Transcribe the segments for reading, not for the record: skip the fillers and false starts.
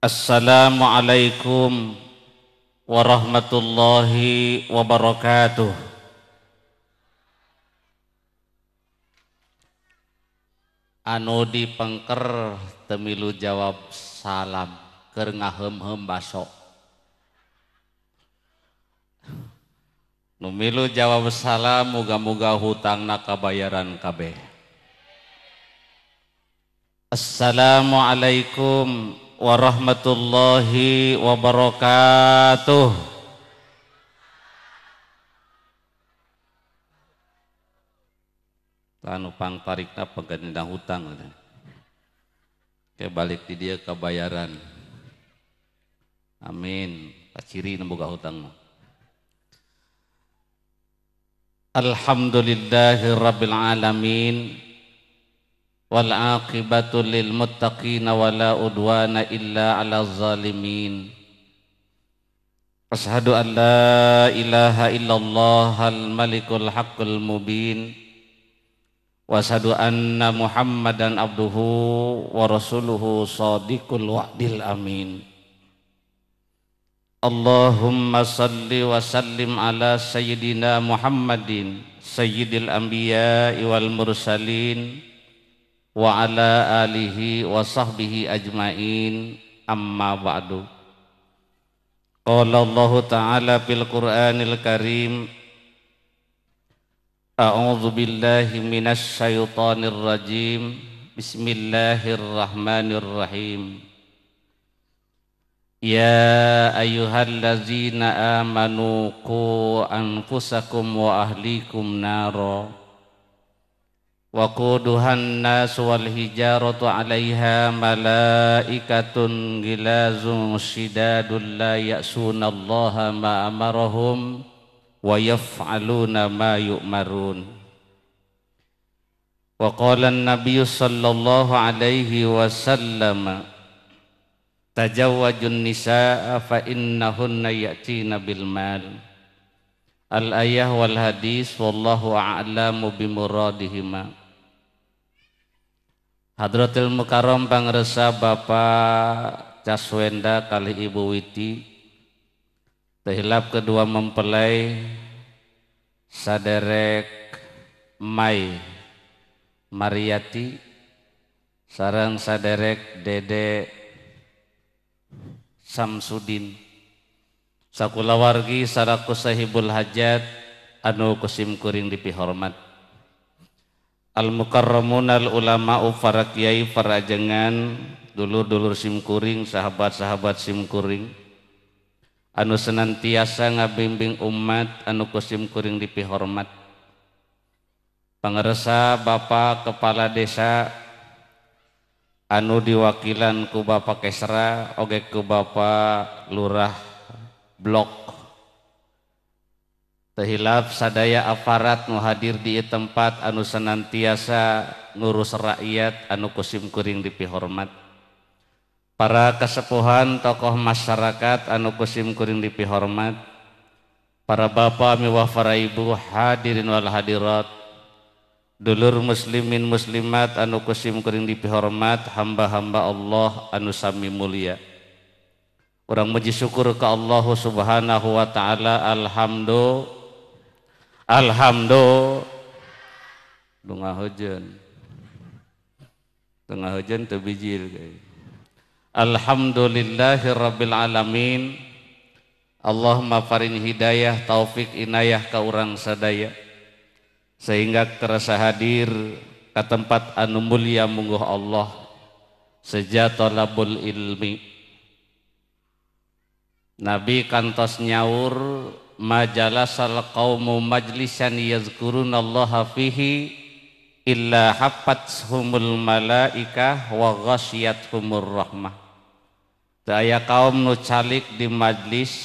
Assalamualaikum warahmatullahi wabarakatuh. Anu dipengker temilu jawab salam keur ngaheum-heum baso. Nu milu jawab salam muga-muga hutangna kabayaran kabeh. Assalamualaikum warahmatullahi wabarakatuh. Anu pangtarikna pegandina hutang ke balik di dia kebayaran. Amin. Paciri nu boga hutang mah. Alhamdulillahirabbil alamin. Wal aqibatu lil muttaqin wala udwana illa 'alal zalimin. Asyhadu an la ilaha illallah al malikul haqqul mubin. Wa asyhadu anna Muhammadan abduhu wa rasuluhu shadiqul wa'dil amin. Allahumma salli wa sallim ala sayyidina Muhammadin sayyidil anbiya'i wal mursalin wa ala alihi wa sahbihi ajmain, amma ba'du. Qala Allahu ta'ala fil Qur'anil Karim, a'udzu billahi minasy syaithanir rajim, bismillahirrahmanirrahim. Ya ayyuhallazina amanu qu anfusakum wa ahlikum nara waquduhan nas wal hijaratu 'alaiha malaikatun ghilazun shidadun la ya'sunallaha ma amarahum wa yaf'aluna ma yu'marun. Wa qala an-nabiy sallallahu alaihi wasallam, tajawwajun nisaa fa innahunna ya'tina bil mal. Al-ayah wal hadis, wallahu a'lamu bimuradihima. Hadratil Mukarram pangresa Bapak Caswenda kali Ibu Witi, tehilap kedua mempelai saderek Mai Mariati sareng saderek Dede Samsudin, sakulawargi saraku sahibul hajat anu kusim kuring dipihormat. Al mukarramun al ulama'u para kiai para ajengan dulur-dulur simkuring sahabat-sahabat simkuring anu senantiasa ngabimbing umat anu kusim kuring dipihormat. Pangersa Bapak Kepala Desa anu diwakilan ku Bapak Kesra oge ku Bapak Lurah Blok, tehilap sadaya aparat nu hadir di tempat anu senantiasa ngurus rakyat anu kusim kuring dipihormat. Para kesepuhan tokoh masyarakat anu kusim kuring dipihormat, para bapak miwah para ibu hadirin wal hadirat, dulur muslimin muslimat anu kusim kuring dipihormat, hamba-hamba Allah anu sami mulia. Urang muji syukur ke Allah Subhanahu wa taala. Alhamdulillah. Alhamdulillah. Tengah hujan. Tengah hujan teu bijil. Alhamdulillahirabbil alamin. Allahumma farin hidayah taufik inayah ka urang sadaya sehingga kerasa hadir ka tempat anu mulia mungguh Allah sejatolabul ilmi. Nabi kantos nyaur majalasal qaumu majlisan yazkurunallaha fihi illa haffathumul malaikah wa ghasyiyatuhumur rahmah. Teu aya kaum nu calik di majlis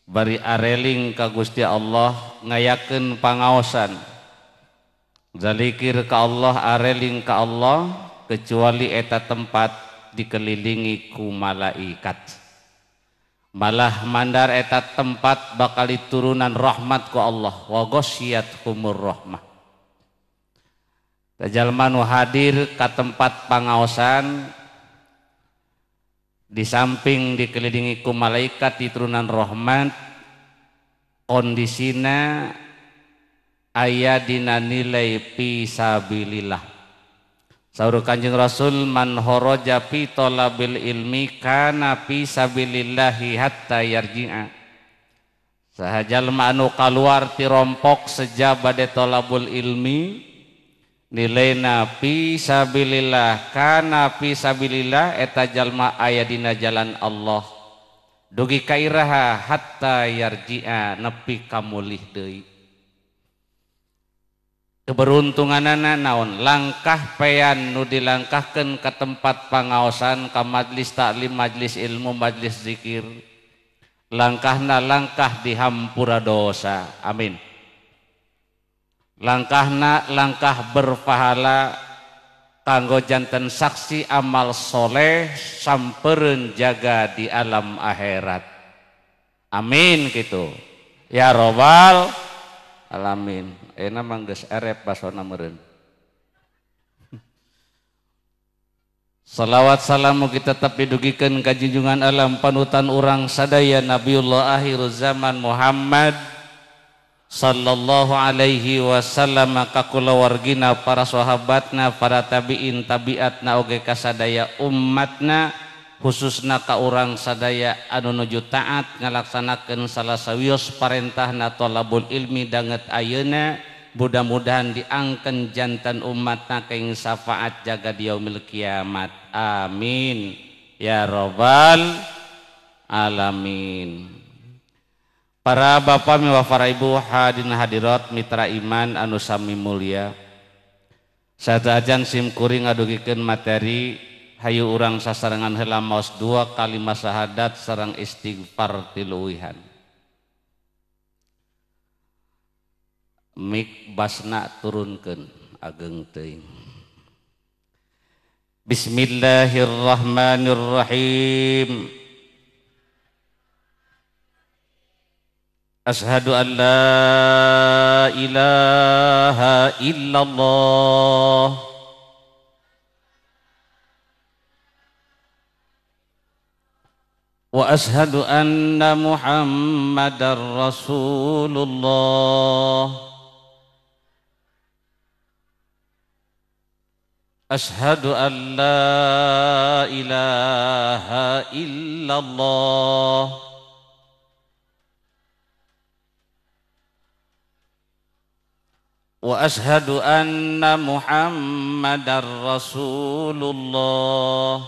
bari areling ka Gusti Allah ngayakeun pangaosan zalikir ka Allah areling ka Allah kecuali eta tempat dikelilingi ku malaikat. Malah mandar eta tempat bakal turunan rahmat ku Allah wa ghasyiyatuhumur rahmah. Jalma nu hadir ka tempat pangaosan Di samping dikelilingi ku malaikat di turunan rahmat, kondisina aya dina nilai fisabilillah. Saur Kanjeng Rasul man kharaja fi talabil ilmi kana fi sabilillahi hatta yarji'a. Saha jalma anu kaluar ti rompok seja bade talabul ilmi nilaina fi sabilillah kana fi sabilillah eta jalma aya dina jalan Allah dugi ka iraha hatta yarji'a nepi kamulih deui. Keberuntunganana naon langkah pean nu dilangkahkeun ka tempat pangaosan ka majlis taklim, majlis ilmu, majlis zikir, langkahna langkah dihampura dosa, amin. Langkahna langkah berpahala kanggo janten saksi amal soleh sampereun jaga di alam akhirat, amin gitu ya robbal alamin. Enak mah geus erep basona meureun. Salawat salam mugi tetep didugikeun ka junjungan alam panutan urang sadaya Nabiullah akhir zaman Muhammad sallallahu alaihi wasallam ka kulawargina, para sahabatna, para tabiin tabiatna oge ka sadaya ummatna, khususna ka urang sadaya anu nuju taat ngalaksanakeun salah sawios parentahna thalabul ilmi danget ayeuna, mudah-mudahan diangken jantan umatna kaing syafaat jaga di yaumil kiamat, amin ya robbal alamin. Para bapak miwah para ibu hadirin hadirat mitra iman anu sami mulia, saajan sim kuring ngadugikeun materi hayu urang sasarengan heula maos dua kalimat syahadat sareng istighfar tiluwihan. Mik basna turunkeun ageng teuing. Bismillahirrahmanirrahim. Asyhadu an la ilaha illallah wa asyhadu anna Muhammadar Rasulullah. Asyhadu an la ilaha illallah wa asyhadu anna Muhammadar Rasulullah.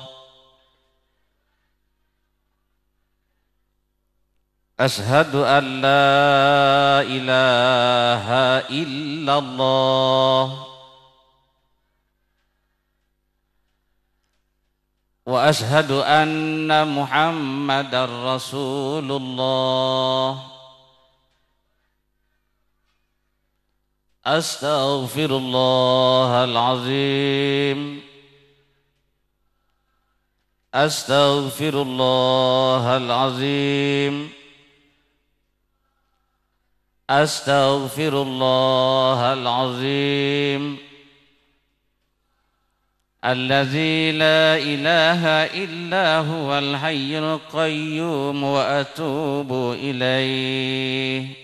Asyhadu an la ilaha illallah wa asyhadu anna Muhammadar Rasulullah. Astaghfirullahal azim. Astaghfirullahal azim. Astaghfirullahal azim. Allazi la ilaha illa huwal hayyul qayyum wa atubu ilaih.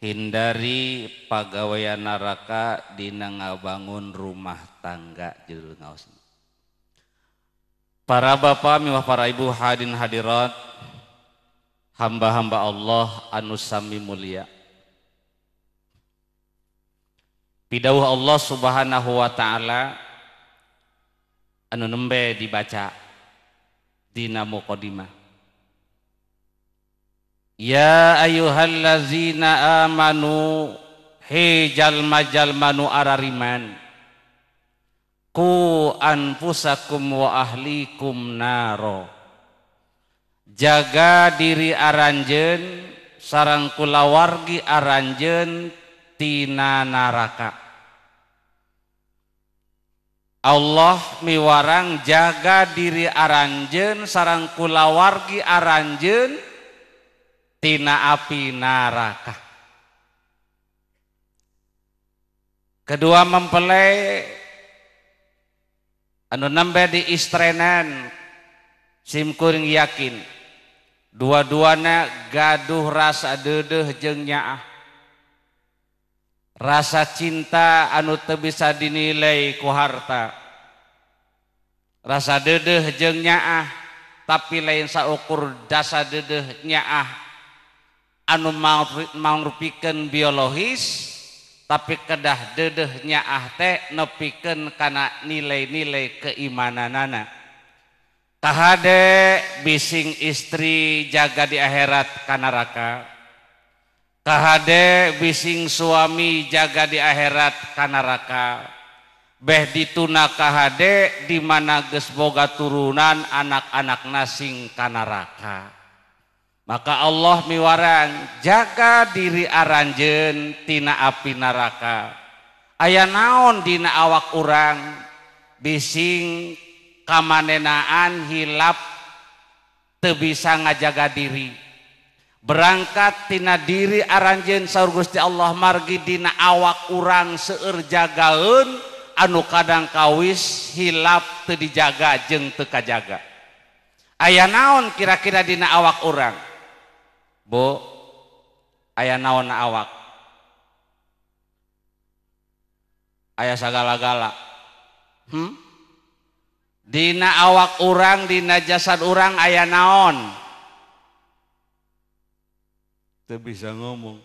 Hindari pagawean neraka dina ngabangun rumah tangga judul ngaosna. Para bapak miwah para ibu hadirin hadirat, hamba-hamba Allah anu sami mulia. Pidawuh Allah Subhanahu wa taala anu nembe dibaca dina muqaddimah. Ya ayyuhallazina amanu, he jalma-jalma nu arariman, ku anfusakum wa ahlikum naro. Jaga diri aranjeun sareng kulawargi aranjeun tina neraka. Allah miwarang jaga diri aranjeun sareng kulawargi aranjeun tina api neraka. Kedua mempelai anu nembe di istrenan sim kuring yakin dua-duana gaduh rasa deudeuh jeung nyaah. Rasa cinta anu teu bisa dinilai ku harta. Rasa deudeuh jeung nyaah tapi lain saukur dasa deudeuh nyaah anu mangrupikeun biologis tapi kedah deudeuh nyaah teh nepikeun kana nilai-nilai keimananana. Kahade bising istri jaga di akhirat ka neraka. Kahade bising suami jaga di akhirat ka neraka. Beh dituna kahade di mana geus boga turunan anak-anak nasing ka neraka. Maka Allah miwarang jaga diri aranjeun tina api neraka. Aya naon dina awak urang bising kamanenaan hilap teu bisa ngajaga diri. Berangkat tina diri aranjeun saur Gusti Allah margi dina awak urang seueur jagaeun anu kadang kawis hilap teu dijaga jeung teu kajaga. Aya naon kira-kira dina awak urang? Bu, aya naon na awak? Aya sagala-gala. Dina awak urang, dina jasad urang aya naon? Teu bisa ngomong.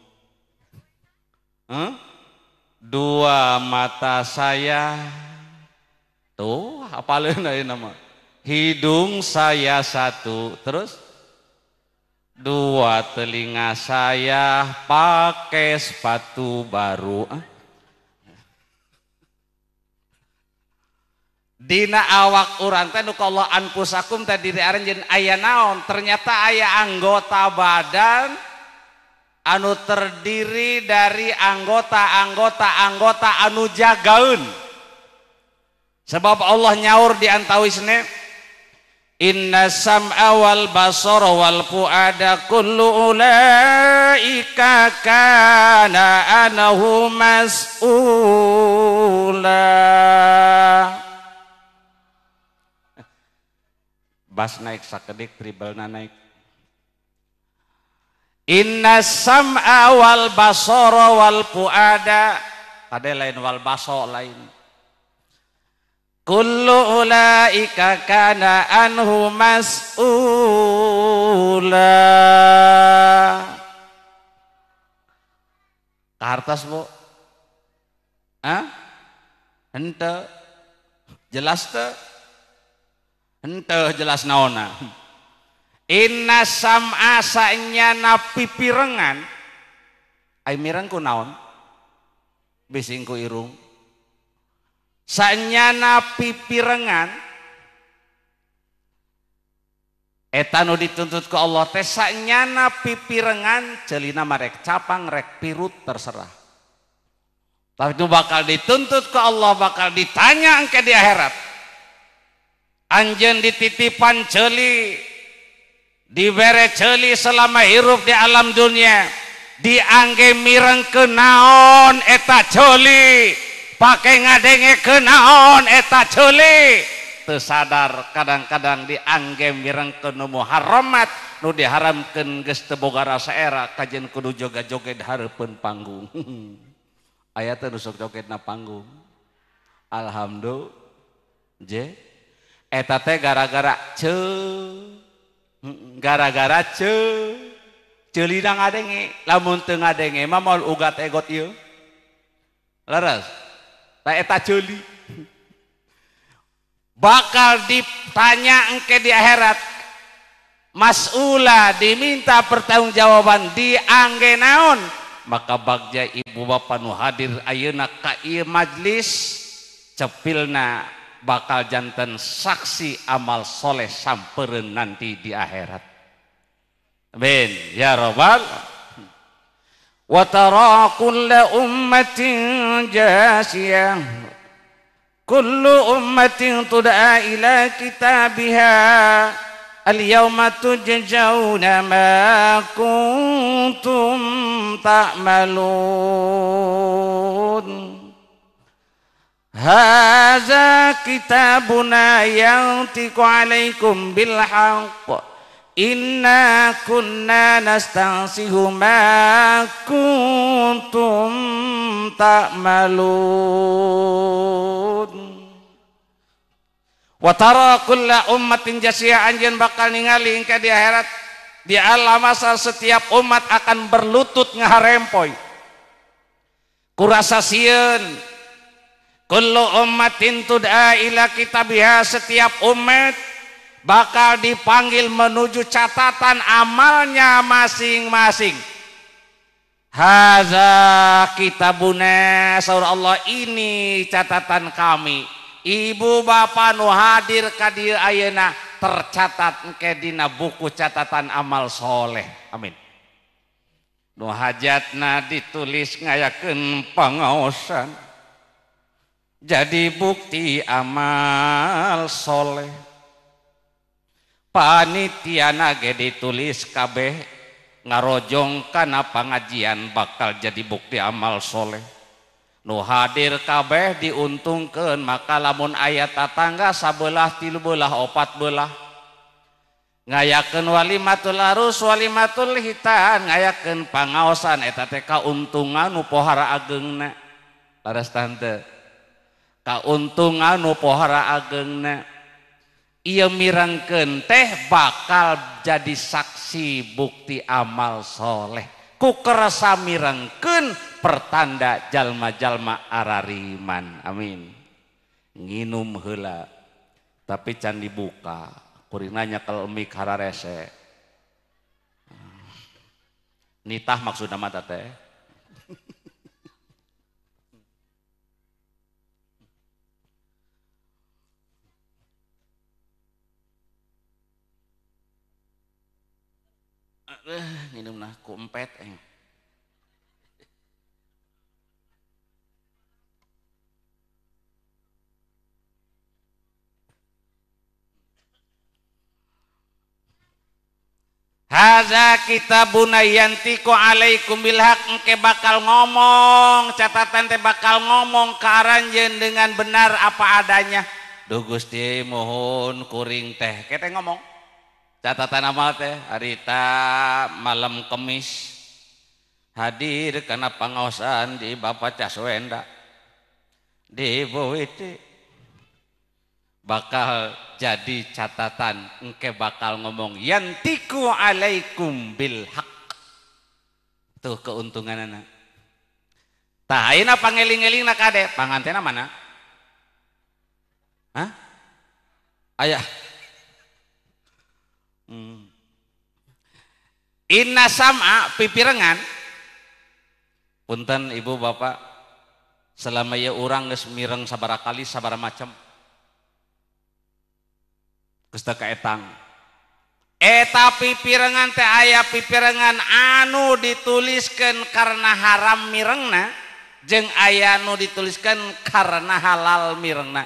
Dua mata saya tuh apaleun ayeuna mah. Hidung saya satu, terus dua telinga saya pakai sepatu baru. Dina awak urang teh nu Allah anfusakum teh diri aranjeun aya naon? Ternyata aya anggota badan anu terdiri dari anggota-anggota-anggota anu jagaeun. Sebab Allah nyaur di antawisne inna sam'a wal basara wal fuada kullu ulaika kana anhu mas'ula. Bas naik sakedik, tribelna naik. Inna sam'a wal basara wal fuada, tadi lain wal baso lain. Kullu ulaika kana anhu mas'ula. Kahartos bu? Hah? Henteu. Jelas teu? Henteu jelas naonna. Inna sam'a sanyana pipirengan. Ai mireng ku naon? Bising ku irung. Sanyana pipirengan eta nu dituntut ku Allah teh sanyana pipirengan celina marek capang rek pirut terserah. Tapi itu bakal dituntut ku Allah, bakal ditanya engke di akhirat. Anjeun dititipan ceuli, dibere ceuli selama hirup di alam dunia, diangge mireng ke naon eta ceuli, pakai ngadenge ke naon eta ceuli. Teu sadar kadang-kadang diangge mireng ke nu muharramat, nu diharamkeun geus teu boga rasa era kajen kudu joget-joget hareupeun panggung. Aya teh nu sok joget na panggung. Alhamdulillah. Je eta teh gara-gara gara-gara ceulina ngadenge, lamun teu ngadenge mah moal ugat egot ieu. Leres. Tah eta ceuli. Bakal ditanya engke di akhirat. Mas'ula, diminta pertanggungjawaban diangge naon. Maka bagja ibu bapa nu hadir ayeuna ka ieu majlis cepilna bakal janten saksi amal soleh sampereun nanti di akhirat. Amin ya rabbal. Wa tara kulla ummatin jasiyah kullu ummatin tud'a ila kitabiha al-yawma tujzauna ma kuntum ta'malun. Haza kitabuna yantiqu alaikum bil haqq inna kunna nastansihu ma kuntum ta'malun. Wa tara kulla ummatin jasiya anjeun bakal ningali engke di akhirat di alam asal setiap umat akan berlutut ngaharempoy kurasa sieun. Kullu ummatin tud'a ila kitabiha, setiap umat bakal dipanggil menuju catatan amalnya masing-masing. Haza kitabuna, saur Allah, ini catatan kami. Ibu bapak nu hadir ka dieu ayeuna tercatat engke dina buku catatan amal soleh. Amin. Nu hajatna ditulis ngayakeun pangaosan jadi bukti amal soleh. Panitia ge ditulis kabeh ngarojong kana pangajian bakal jadi bukti amal soleh. Nu hadir kabeh diuntungkeun, maka lamun aya tatangga sabelah tilu belah opat belah ngayakeun walimatul arus walimatul hitan, ngayakeun pangaosan eta teh kauntungan nu pohara ageungna. Laras tante kauntungan nu pohara ageungna ieu mirengkeun teh bakal jadi saksi bukti amal soleh. Ku kerasa mirengkeun pertanda jalma-jalma arariman. Amin. Nginum heula tapi can dibuka, kuring nyakel mik hararese. Nitah maksudna mah teh. Nginum nah ku empet Haza kitabuna yantiqu alaikum bil haq, engke bakal ngomong, catatan teh bakal ngomong ka aranjeun dengan benar apa adanya. Duh Gusti mohon kuring teh kete ngomong. Catatan amal teh harita malam Kemis hadir karena pangaosan di Bapak Caswenda di Bowiti bakal jadi catatan engke bakal ngomong yantiku alaikum bil haq. Tuh keuntunganana. Tah ayeuna pangeling-elingna kade pangantena mana? Hah? Aya. Inna sam'a pipirengan. Punten ibu bapak, selama ieu urang geus mireng sabaraha kali sabaraha macam geus teu kaetang. Eta pipirengan teh aya pipirengan anu dituliskeun karena haram mirengna jeung aya anu dituliskeun karena halal mirengna.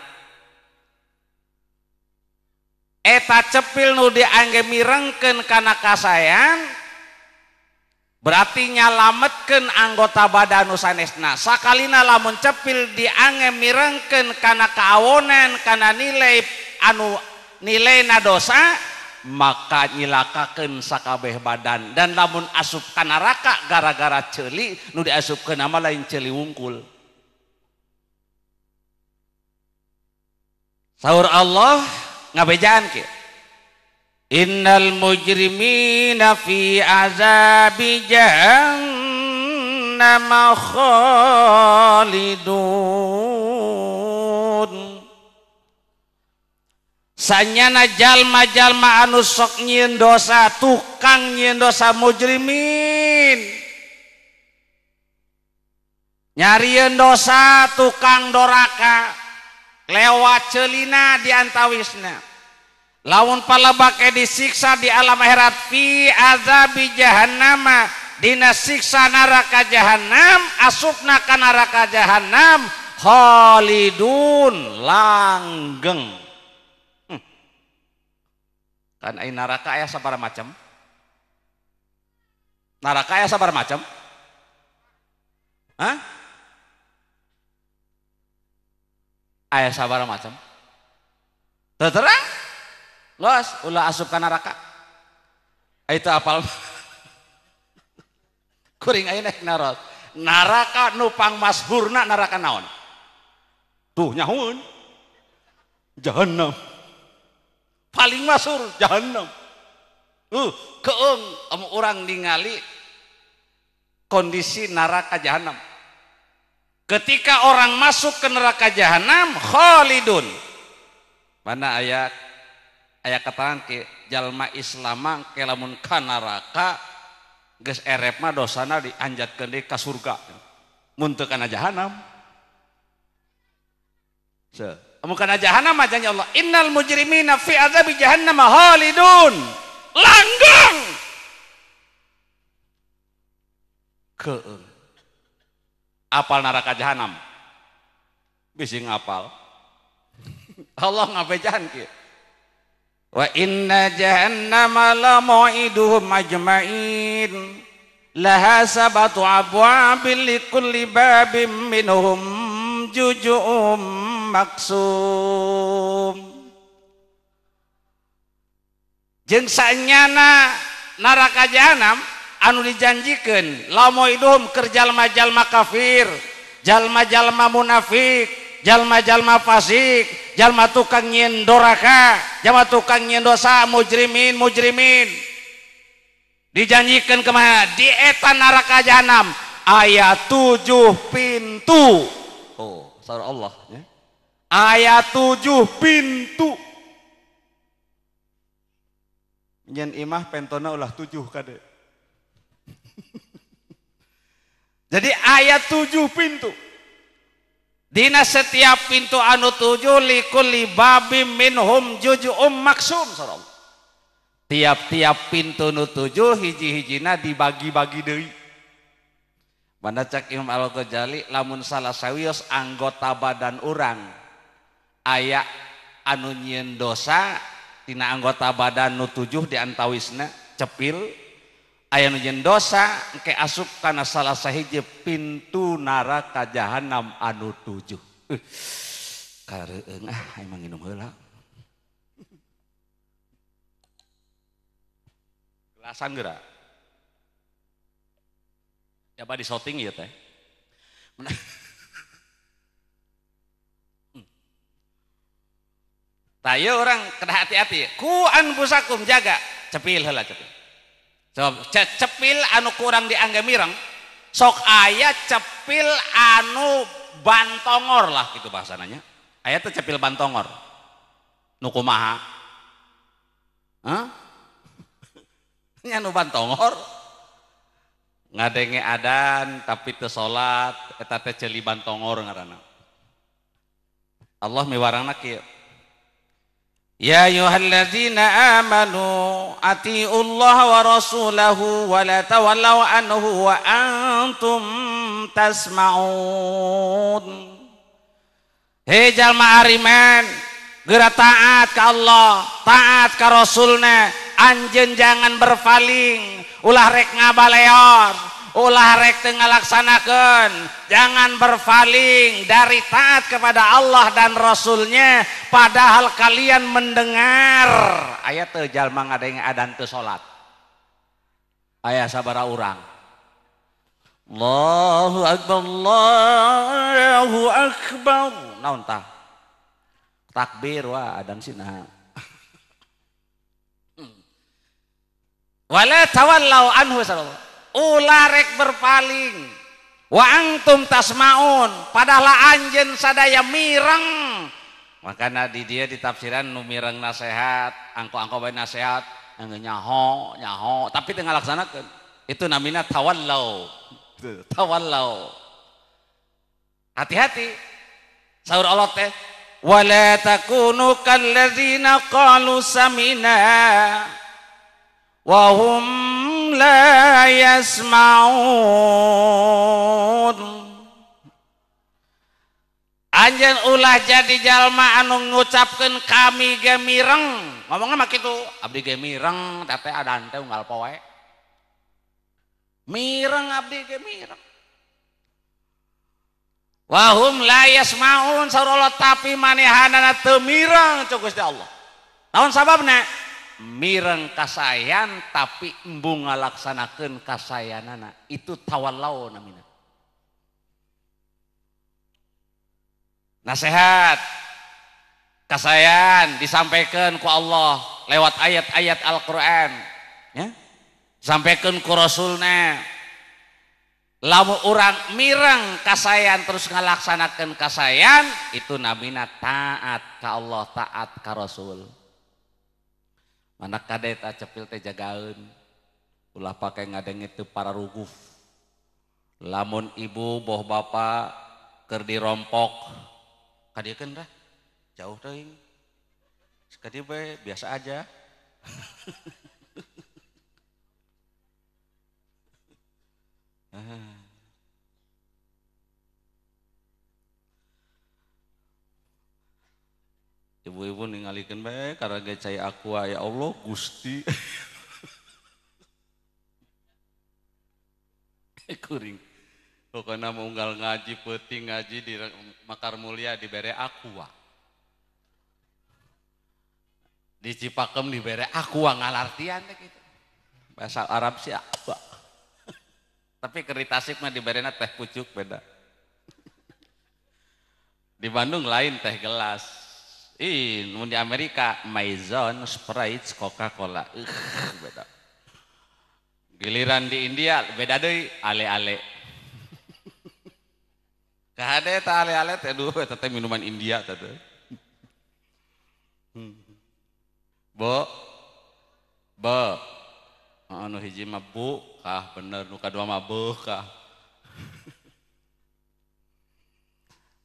Eta cepil nu diangge mirengkeun kana kasayan berarti nyalametkeun anggota badan nu sanesna. Sakalina lamun cepil diangge mirengkeun kana kaawonan kana nilai anu nilaina dosa maka nyilakakeun sakabeh badan. Dan lamun asup ka neraka gara-gara ceuli nu diasupkeun mah lain ceuli wungkul. Saur Allah ngabejaan kieu. Innal mujrimina fi azabi jahannam khalidun. Sanyana jalma-jalma anu sok nyieun dosa, tukang nyieun dosa mujrimin. Nyarieun dosa tukang doraka lewat celina di antawisna. Lamun palebake disiksa di alam akhirat fi azabi jahannama, dina siksa neraka jahannam, asupna ka neraka jahannam khalidun langgeng. Kan ai neraka aya sabaraha macam? Neraka aya sabaraha macam? Hah? Aya sabaraha macam. Teu terang? Los, ulah asup ka neraka. Itu apal. Kuring ayeuna naros. Neraka nu pangmasyhurna neraka naon? Tuh nyahoeun. Jahannam. Paling masyhur jahannam. Keung urang ningali kondisi neraka jahanam. Ketika orang masuk ke neraka jahanam khalidun. Mana aya keterangan ke jalma Islam ke lamun ka neraka geus erep mah dosana dianjatkeun deui ka surga. Mun teu kana jahanam. Mun kana jahanam mah janji Allah innal mujrimina fi azabi jahannam khalidun. Langgeng. Keung. Apal neraka jahanam. Bisi ngapal. Allah ngabejahan kieu. Wa inna jahannama la mau'iduhum ajma'in. Laha sab'atu abwabin likulli babin minhum juz'un maksum. Jeung sanyana neraka jahanam anu dijanjikeun lamoiduhum keur jalma-jalma kafir, jalma-jalma munafik, jalma-jalma fasik, jalma tukang nyieun doraka, jalma tukang nyieun dosa, mujrimin, mujrimin. Dijanjikeun kumaha? Di eta neraka jahanam aya 7 pintu. Oh, saur Allah ya. Aya 7 pintu. Nyen imah pentona ulah 7 kade. Jadi ayat 7 pintu. Dina setiap pintu anu 7 likulli babim minhum juz'um maksum. Tiap-tiap pintu nu 7 hiji-hijina dibagi-bagi deui. Mana cak Imam Al-Ghazali lamun salah sawios anggota badan urang aya anu nyieun dosa tina anggota badan nu 7 diantawisna cepil aya nu nyieun dosa engke asup kana salah sahiji pintu neraka jahanam anu 7. Kareueung ah emang nginum heula. Gelasan geura. Ya ba disoting ieu teh. Tayo orang kena hati-hati. Ku anfusakum jaga. Cepil heula cepil. Coba cepil anu kurang dianggap mireng. Sok aya cepil anu bantongor lah gitu bahasananya. Aya teh cepil bantongor. Nu kumaha? Hah? Nya nu bantongor. Ngadenge adan tapi teu salat eta teh ceuli bantongor ngaranna. Allah miwarangna kieu. Ya ayyuhalladzina amanu atiullaha wa rasulahu wa la tawallaw anhu wa antum tasma'un. Hei jalma ariman, geura taat ka Allah, taat ka Rasulna, anjeun jangan berpaling, ulah rek ngabaleor, ulah rek teu ngalaksanakeun, jangan berpaling dari taat kepada Allah dan Rasulnya padahal kalian mendengar. Aya teu jalma ngadenge adan teu salat. Aya sabaraha urang. Allahu akbar, Allahu akbar. Naon tah? Takbir wah adan sina. Wala tawallau anhu sallallahu. Ulah rek berpaling wa antum tasmaun padahal anjeun sadaya mireng. Makana di dia ditafsiran nu mireng nasehat, angko-angko bae nasehat, nyaho nyaho tapi teu ngalaksanakeun. Itu namina tawallau. Tawallau. Hati-hati. Saur Allah teh wala takunu kalladzina qalu samina wa hum la yasma'un. Anjeun ulah jadi jalma anu ngucapkeun kami ge mireng. Ngomongna mah kitu, abdi ge mireng teh adan teh unggal poe. Mireng abdi ge mireng. Wahum la yasmaun saur Allah tapi manehanana teu mireng cek Gusti Allah. Naon sababna? Mireng kasayan tapi embung ngalaksanakeun kasayanana. Itu tawallau namina. Nasihat kasayan disampaikan ku Allah lewat ayat-ayat Al-Qur'an, ya. Sampaikan ku Rasulna. Lamun urang mireng kasayan terus ngalaksanakeun kasayan itu namina taat ka Allah, taat ka Rasul. Mana kade ta cepil teh jagaeun. Ulah pake ngadenge teu pararuguf. Lamun ibu boh bapa keur dirompok kadiekeun dah. Jauh teuing. Sakadieu bae biasa aja. Ibu-ibu ningalikeun bae karena ge cai aqua ya Allah Gusti. Kuring. Pokona unggal ngaji peuting ngaji di Makar Mulia dibere aqua. Di Cipakem dibere aqua ngalartian teh kitu. Bahasa Arab sih aqua. Tapi keur di Tasik mah diberena teh pucuk beda. Di Bandung lain teh gelas. Ih, mun di Amerika Maison, Sprite, Coca-Cola. Beda. Giliran di India beda deui, ale-ale. Kahade eta ale-ale teh aduh eta teh minuman India teh. Bo. Bo. Anu hiji mah bu kah bener, nu kadua mah beuh kah.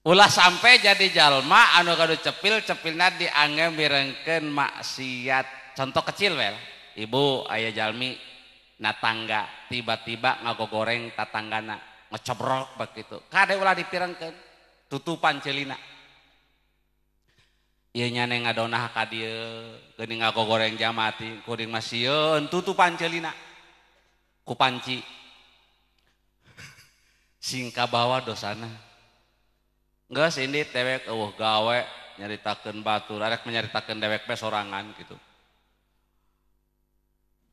Ulah sampai jadi jalma anu kadu cepil cepilna dianggap mirengkeun maksiat. Contoh kecil wel, ibu aya jalmi natangga tiba-tiba ngagogoreng tatanggana ngecobrok begitu. Kade ulah dipirengkeun, tutupan celina. Ieu nya ngadonah ka dieu, geuning ngagogoreng jamati, kuring mah sieun tutupan celina ku panci. Sing kabawa dosana. Geus indit dewek eueuh gawe nyaritakeun batur, arek menyaritakeun dewek bae sorangan gitu.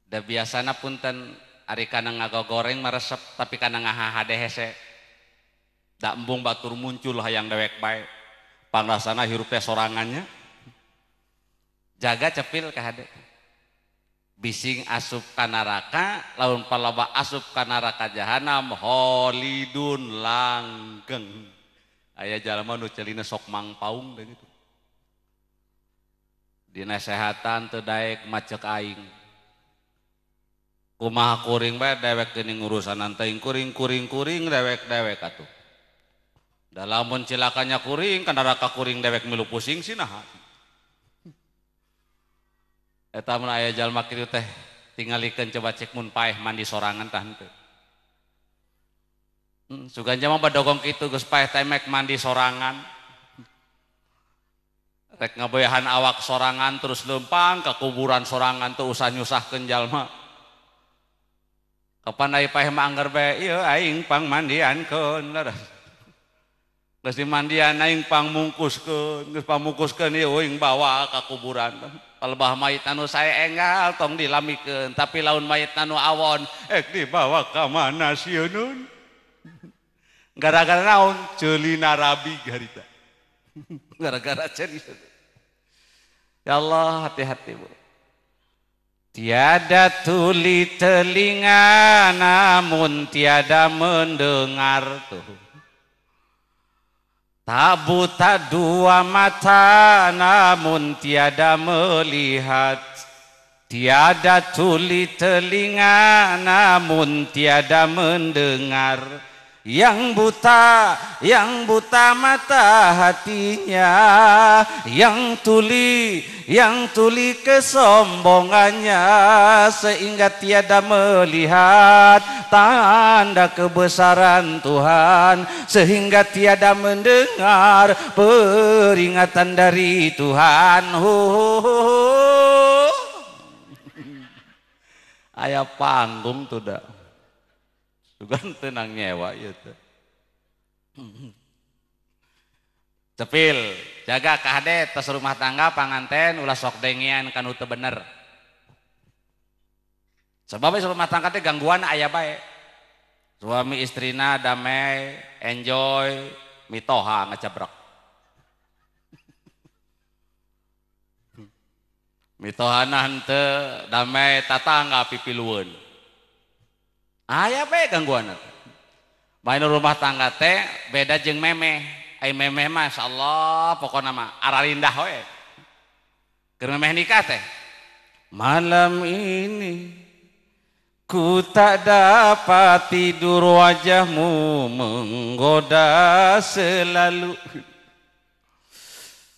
Da biasana punten ari kana ngagogoreng mah resep tapi kana ngahahade hese. Da embung batur muncul hayang dewek bae. Pangrasana hirup teh sorangannya. Jaga cepil ka hade. Bising asup ka neraka, lamun palaba asup ka neraka jahanam kholidun langgeng. Aya jalma nu celina sok mangpaung teh gitu. Dinasehatan teu daek macek aing. Kumaha kuring bae dewek geuning urusanan teuing kuring kuring kuring dewek-dewek atuh. Da lamun cilakanya kuring ka neraka kuring dewek milu pusing sih naha. Eta mun aya jalma kitu teh tingalikeun coba cek mun paeh mandi sorangan tah henteu. Sugan mah badogong kitu geus paeh teh mek mandi sorangan. Rek ngaboyahan awak sorangan terus leumpang ka kuburan sorangan teu usah nyusahkeun jalma. Kapan aya paeh mah angger bae ieu aing pangmandiankeun lah. Geus dimandian aing pangmungkuskeun, geus pamungkuskeun ieu aing bawa ka kuburan. Palebah mayit anu sae enggal tong dilamikeun, tapi laun mayit anu awon ek dibawa ka mana sieun. Gara-gara naon? Ceulina rabi harita. Gara-gara ceulina. Ya Allah, hati-hati Bu. Tiada tuli telinga namun tiada mendengar tuh. Tak buta dua mata namun tiada melihat. Tiada tuli telinga namun tiada mendengar. Yang buta mata hatinya, yang tuli kesombongannya, sehingga tiada melihat tanda kebesaran Tuhan, sehingga tiada mendengar peringatan dari Tuhan. Aya panggung tuh dah. Sugan tenang nyewa ieu teh. Cepil, jaga kahade tos rumah tangga panganten ulah sok dengean kanu teu bener. Sebab rumah tangga teh gangguan aya bae. Suami istrina damai, enjoy, mitoha ngacabrek. Mitohana henteu damai tatangga pipilueun. Aya bae gangguan teh. Main rumah tangga teh beda jeung memeh. Ai memeh mah insyaallah pokona mah ararindah we. Keur memeh nikah teh. Malam ini ku tak dapat tidur, wajahmu menggoda selalu.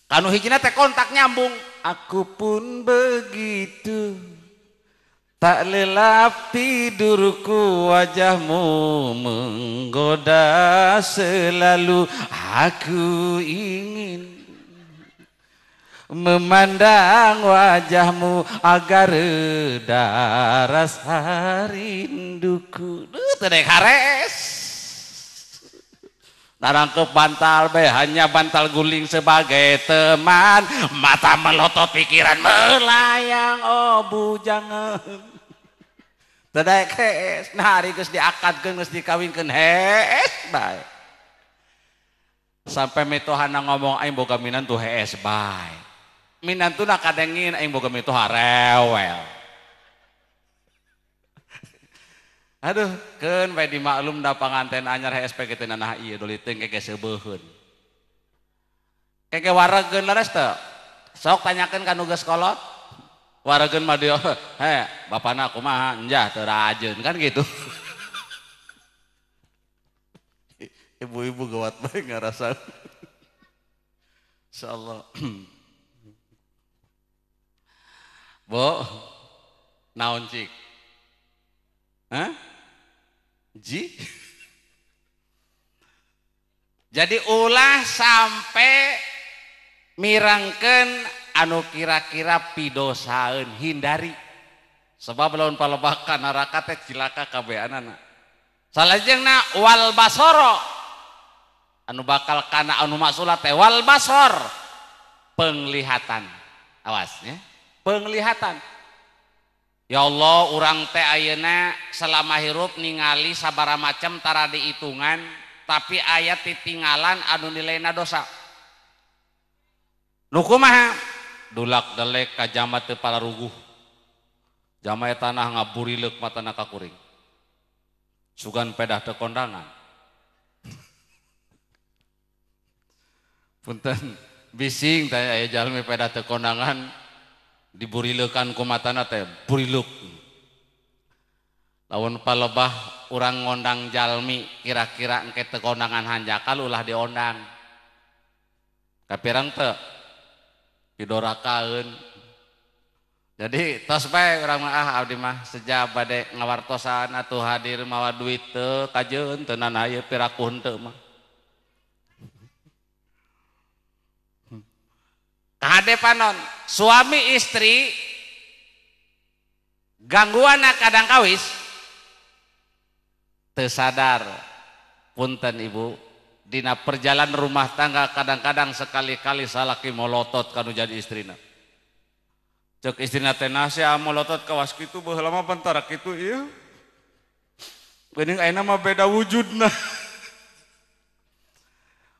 Kanu hijina teh kontak nyambung. Aku pun begitu, tak lelap tidurku, wajahmu menggoda selalu. Aku ingin memandang wajahmu agar reda rasa rinduku. Duh, teu dek hares. Narangkep bantal be, hanya bantal guling sebagai teman. Mata melotot, pikiran melayang, oh bujangan. Teu daek hees, nah hari geus diakadkeun, geus dikawinkeun, hees bae. Sampai mitohana ngomong aing boga minantu hees bae. Minantuna kadengin aing boga mitoha rewel. Aduh, keun bae dimaklum da panganten anyar HSP kitu nanah ieu doli teuing keke seubeuheun. Keke waregeun leres teu? Sok tanyakeun ka nu geus kolot. Waregeun mah dia, he, bapana kumaha enjah teu rajeun kan gitu. Ibu-ibu gawat bae ngarasa. Insyaallah. Bu, naon cik? Hah? Ji? Jadi ulah sampai mirangkeun anu kira-kira pidosaeun, hindari. Sebab lamun palebakan neraka teh cilaka kabeanana. Salajengna wal basoro, anu bakal kana anu maksulat teh wal basor, penglihatan. Awas ya, penglihatan. Ya Allah, urang teh ayeuna selama hirup ningali sabara macam tara dihitungan, tapi aya titinggalan anu nilaina dosa. Nu kumaha? Dulak delek ka jama teu palaruguh. Jama tanah ngaburileuk matana ka kuring. Sugan pedah teu kondangan. Punten bising teh aya jalmi pedah teu kondangan diburileukan ku matana teh burileuk. Lamun palebah urang ngondang jalmi kira-kira engke teu kondangan hanjakal ulah diondang. Kapirang teu pidorakaeun. Jadi tos bae urang mah, ah abdi mah seja bade ngawartosan atuh hadir mawa duit teu kajeun teu nana ieu piraku henteu mah. Kahade panon suami istri gangguan kadang kawis teu sadar. Punten ibu, dina perjalanan rumah tangga kadang-kadang sekali-kali salaki molotot kanu jadi istrina. Cek istrina teh nasi molotot kawas kitu baheula mah bantara kitu ieu. Geuning ayeuna mah beda wujudna.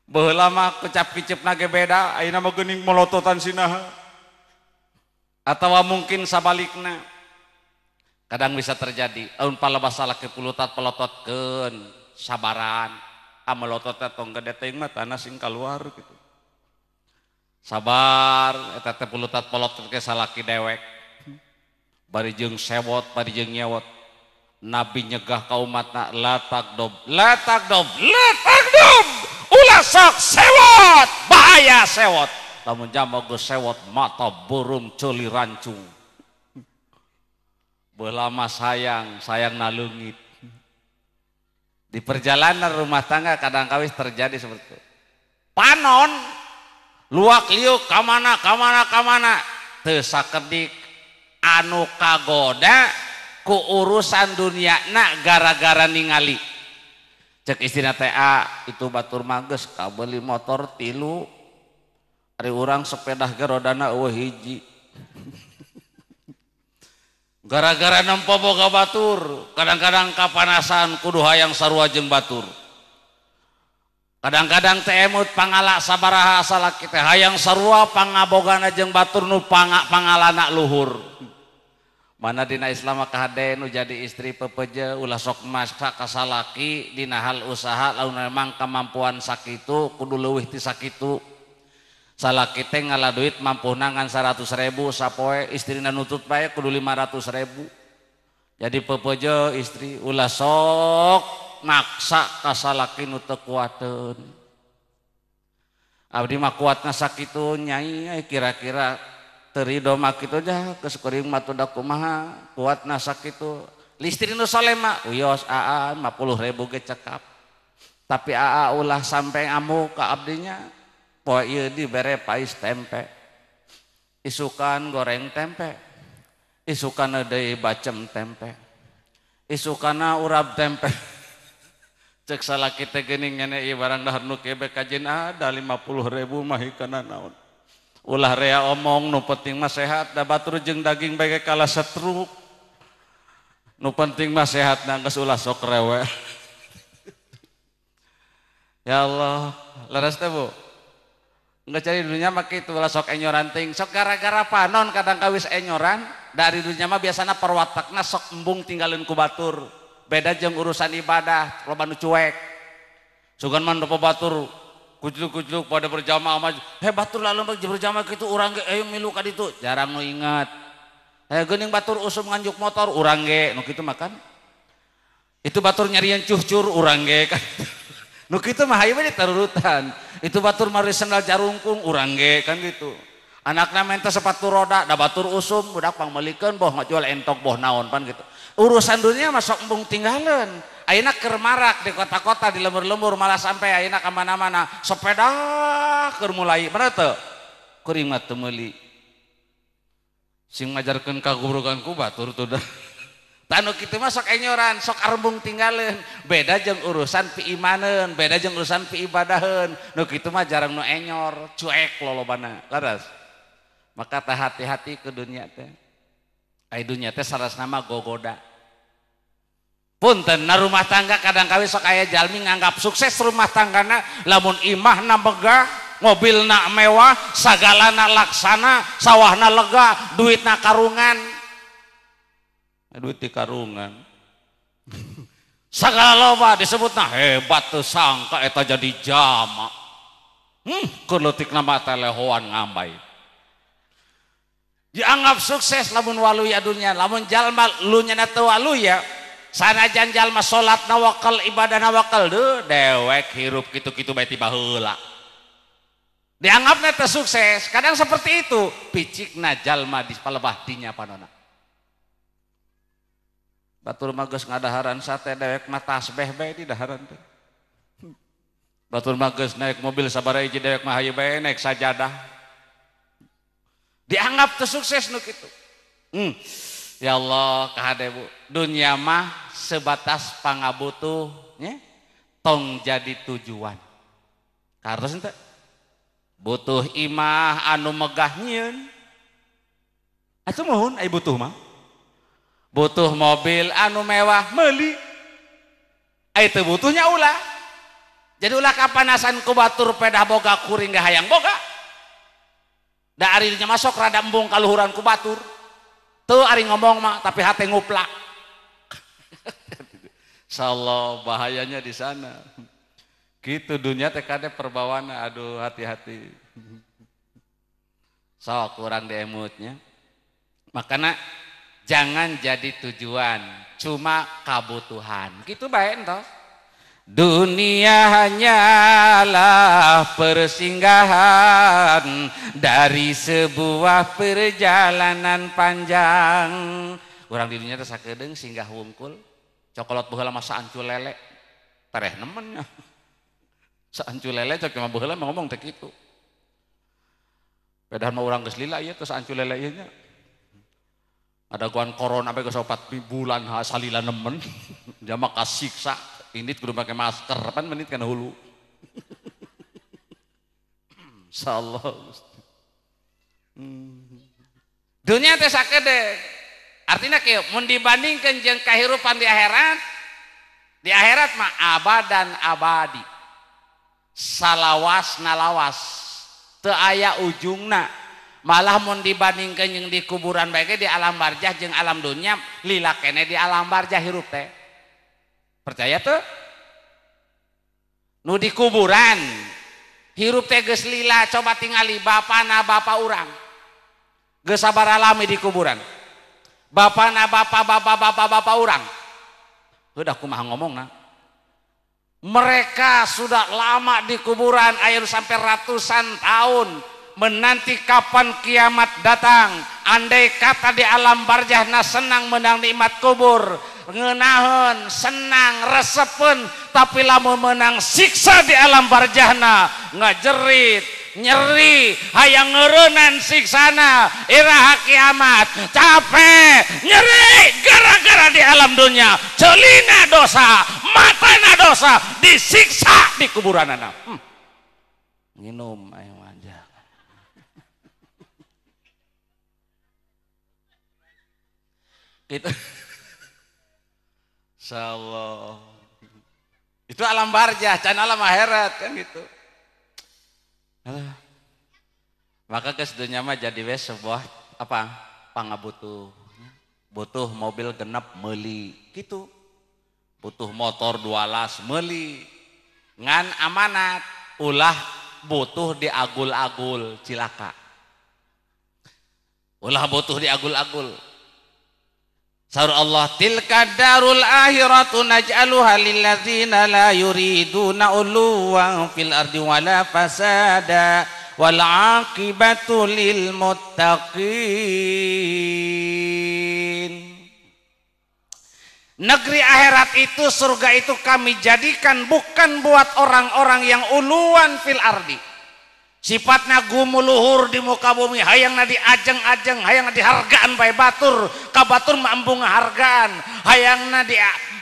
Baheula mah kecap kicepna ge beda, ayeuna mah geuning molototan sinaha. Atawa mungkin sabalikna. Kadang bisa terjadi, lamun palebah salaki pulutat pelototkeun, sabaran. Ah melotot teh tong gede teuing mah tanah sing kaluar gitu. Sabar eta teh pulutat pelotot ke salaki dewek. Bari jeung sewot, bari jeung nyewot. Nabi nyegah ka umatna la takdob, la takdob, la takdob. Ulah sok sewot, bahaya sewot. Lamun jama geus sewot mata beureum ceuli rancung. Baheula mah sayang, sayang naleungit. Di perjalanan rumah tangga kadang kawis terjadi seperti itu. Panon luak liuk kamana kamana kamana teu sakedik anu kagoda ku urusan dunia na gara-gara ningali. Cek istrina teh itu batur mah geus kabeli motor 3 Ari urang sepeda ge rodana eueuh hiji. Gara-gara nempo boga batur, kadang-kadang kapanasan kudu hayang sarua jeung batur. Kadang-kadang teh emut pangala sabaraha salaki teh hayang sarua pangabogana jeung batur nu pangalana luhur. Mana dina Islam kahade nu jadi istri pepeje ulah sok maksa ka salaki dina hal usaha lamun memang kemampuan sakitu kudu leuwih ti sakitu. Salaki teh ngala duit mampuhna ngan 100.000 sapoe istrina nutut bae kudu 500.000. Jadi pepeje istri ulah sok maksa ka salaki nu teu kuateun. Abdi mah kuatna sakitu nyai kira-kira teu rido mah kitu dah geus kuring mah teu kumaha kuatna sakitu. Istri nu soleh mah uyos aa 50.000 ge cekap. Tapi aa ulah sampai amuk ka abdinya. Poe ieu dibere pais tempe. Isukan goreng tempe. Isukan deui bacem tempe. Isukana urap tempe. Cek salaki teh geuning ngene ieu barang dahar nu kieu be kajin ada 50.000 mah hikana naon. Ulah rea omong nu penting mah sehat da batur jeung daging bae kalah setruk. Nu penting mah sehat na geus ulah sok rewe. Ya Allah, leres teh Bu. Nggak cari dunia mah kitu ulah sok enyoran ting. Sok gara-gara panon kadang kawis enyoran dari dunia mah biasana perwatakna sok embung tinggalin ku batur. Beda jeung urusan ibadah loba nu cuek. Sugan mah nepo batur kujluk-kujluk pada berjamaah mah he batur lalu berjamaah kitu urang ge ayo milu ka ditu jarang nu ingat. Geuning batur usum nganjuk motor urang ge nu kitu makan. Itu batur nyarian cuhcur urang ge kan. Nu kitu mah hayu we ditarurutan. Itu batur mari sendal jarungkung urang ge kan gitu. Anakna minta sepatu roda da batur usum budak pangmeulikeun boh ngajual entok boh naon pan gitu. Urusan dunia mah sok embung tinggalin. Ayeuna keur marak di kota-kota di lembur-lembur malah sampai ayeuna ka mana-mana sepeda keur mulai bener teu? Kuring mah teu meuli. Sing ngajarkeun kagubrugan ku batur tuh dah. Tanu kitu mah sok enyoran, sok arembung tinggalin. Beda jeung urusan piimaneun, beda jeung urusan piibadaheun. Nu kitu mah jarang nu enyor, cuek lolobana. Laras. Maka teh hati-hati ke dunia teh. Ai dunia teh sarasna mah gogoda. Punten na rumah tangga kadang kawis sok aya jalmi nganggap sukses rumah tanggana lamun imahna megah, mobilna mewah, sagalana laksana, sawahna lega, duitna karungan. Duit di karungan. Sagala loba disebutna hebat teu sangka eta jadi jama. Keur leutik nama telehoan ngambay. Dianggap sukses lamun waluya dunia, lamun jalma lunya teu waluya, sanajan jalma salat nawakal ibadah nawakal deuh dewek hirup kitu-kitu bae ti baheula. Dianggapna teu sukses, kadang seperti itu, picikna jalma di palebah dinya panona. Batur mah geus ngadaharan sate dewek mah tasbeh bae di daharan teh. Batur mah geus naik mobil sabaraha hiji dewek mah hayu bae naik sajadah. Dianggap teu sukses nu kitu. Ya Allah kahade Bu. Dunia mah sebatas pangabutuh nya tong jadi tujuan. Kartos henteu? Butuh imah anu megah nyieun. Atuh muhun ai butuh mah. Butuh mobil anu mewah meuli. Ai teu butuhnya ulah. Jadi ulah kapanasan ku batur pedah boga kuring ge hayang boga. Da ari nya masuk rada embung kaluhuran ku batur. Teu ari ngomong mah tapi hate nguplak. Insyaallah bahayanya di sana. Gitu dunia teh kade perbawana aduh hati-hati. Sok kurang diemutnya. Makana jangan jadi tujuan, cuma kabutuhan. Gitu bae entos. Dunia hanyalah persinggahan dari sebuah perjalanan panjang. Urang di dunia teh sakedeung singgah wungkul, cokolot baheula mah saancul lele, tereh nemennya. Saancul lele cok mah baheula mah ngomong teh kitu. Padahal mah urang geus lila ieu teh saancul lele ieu nya. Ada guan corona sampai ke 4 bulan salila nemen, jamak kasiksa. Ini kudu pakai masker, pan menit kana hulu. Insyaallah. Dunia teh sakedek. Artinya kieu mun dibandingkeun jeung kahirupan di akhirat mah abadan abadi. Salawas nalawas, teu aya ujungna. Malah mun dibandingkeun jeung di kuburan bae ge di alam barjah jeung alam dunya lila keneh di alam barjah hirup teh. Percaya tuh? Nu di kuburan hirup teh geus lila, coba tingali bapana bapa urang. Geus sabaraha lami di kuburan. Bapana bapa bapa bapa bapa urang. Udah kumaha ngomongna. Mereka sudah lama di kuburan, ayo sampai ratusan tahun menanti kapan kiamat datang. Andai kata di alam barjahna senang menang nikmat kubur, ngeunaheun, senang, resepeun, tapi lamun menang siksa di alam barjahna ngajerit, nyeri, hayang ngeureunnan siksana, iraha kiamat, capek, nyeri gara-gara di alam dunia, celina dosa, matana dosa, disiksa di kuburanana. Nginum ayo aja. Gitu. Insyaallah. Itu alam barjah, can alam akhirat kan gitu. Alah. Maka geus dunya mah jadi we sebuah apa? Pangabutuh. Butuh mobil genep meuli gitu. Butuh motor 2 las meuli. Ngan amanat ulah butuh diagul-agul cilaka. Ulah butuh diagul-agul. Saur Allah tilka darul akhiratu naj'aluha lilladzina la yuriduna uluwan fil ardi wala fasada wal aqibatu lil muttaqin. Negeri akhirat itu, surga itu kami jadikan bukan buat orang-orang yang uluwan fil ardi. Sifatnya gumuluhur di muka bumi, hayangna diajeng-ajeng, hayangna dihargaan bae batur, ka batur mah embung ngahargaan, hayangna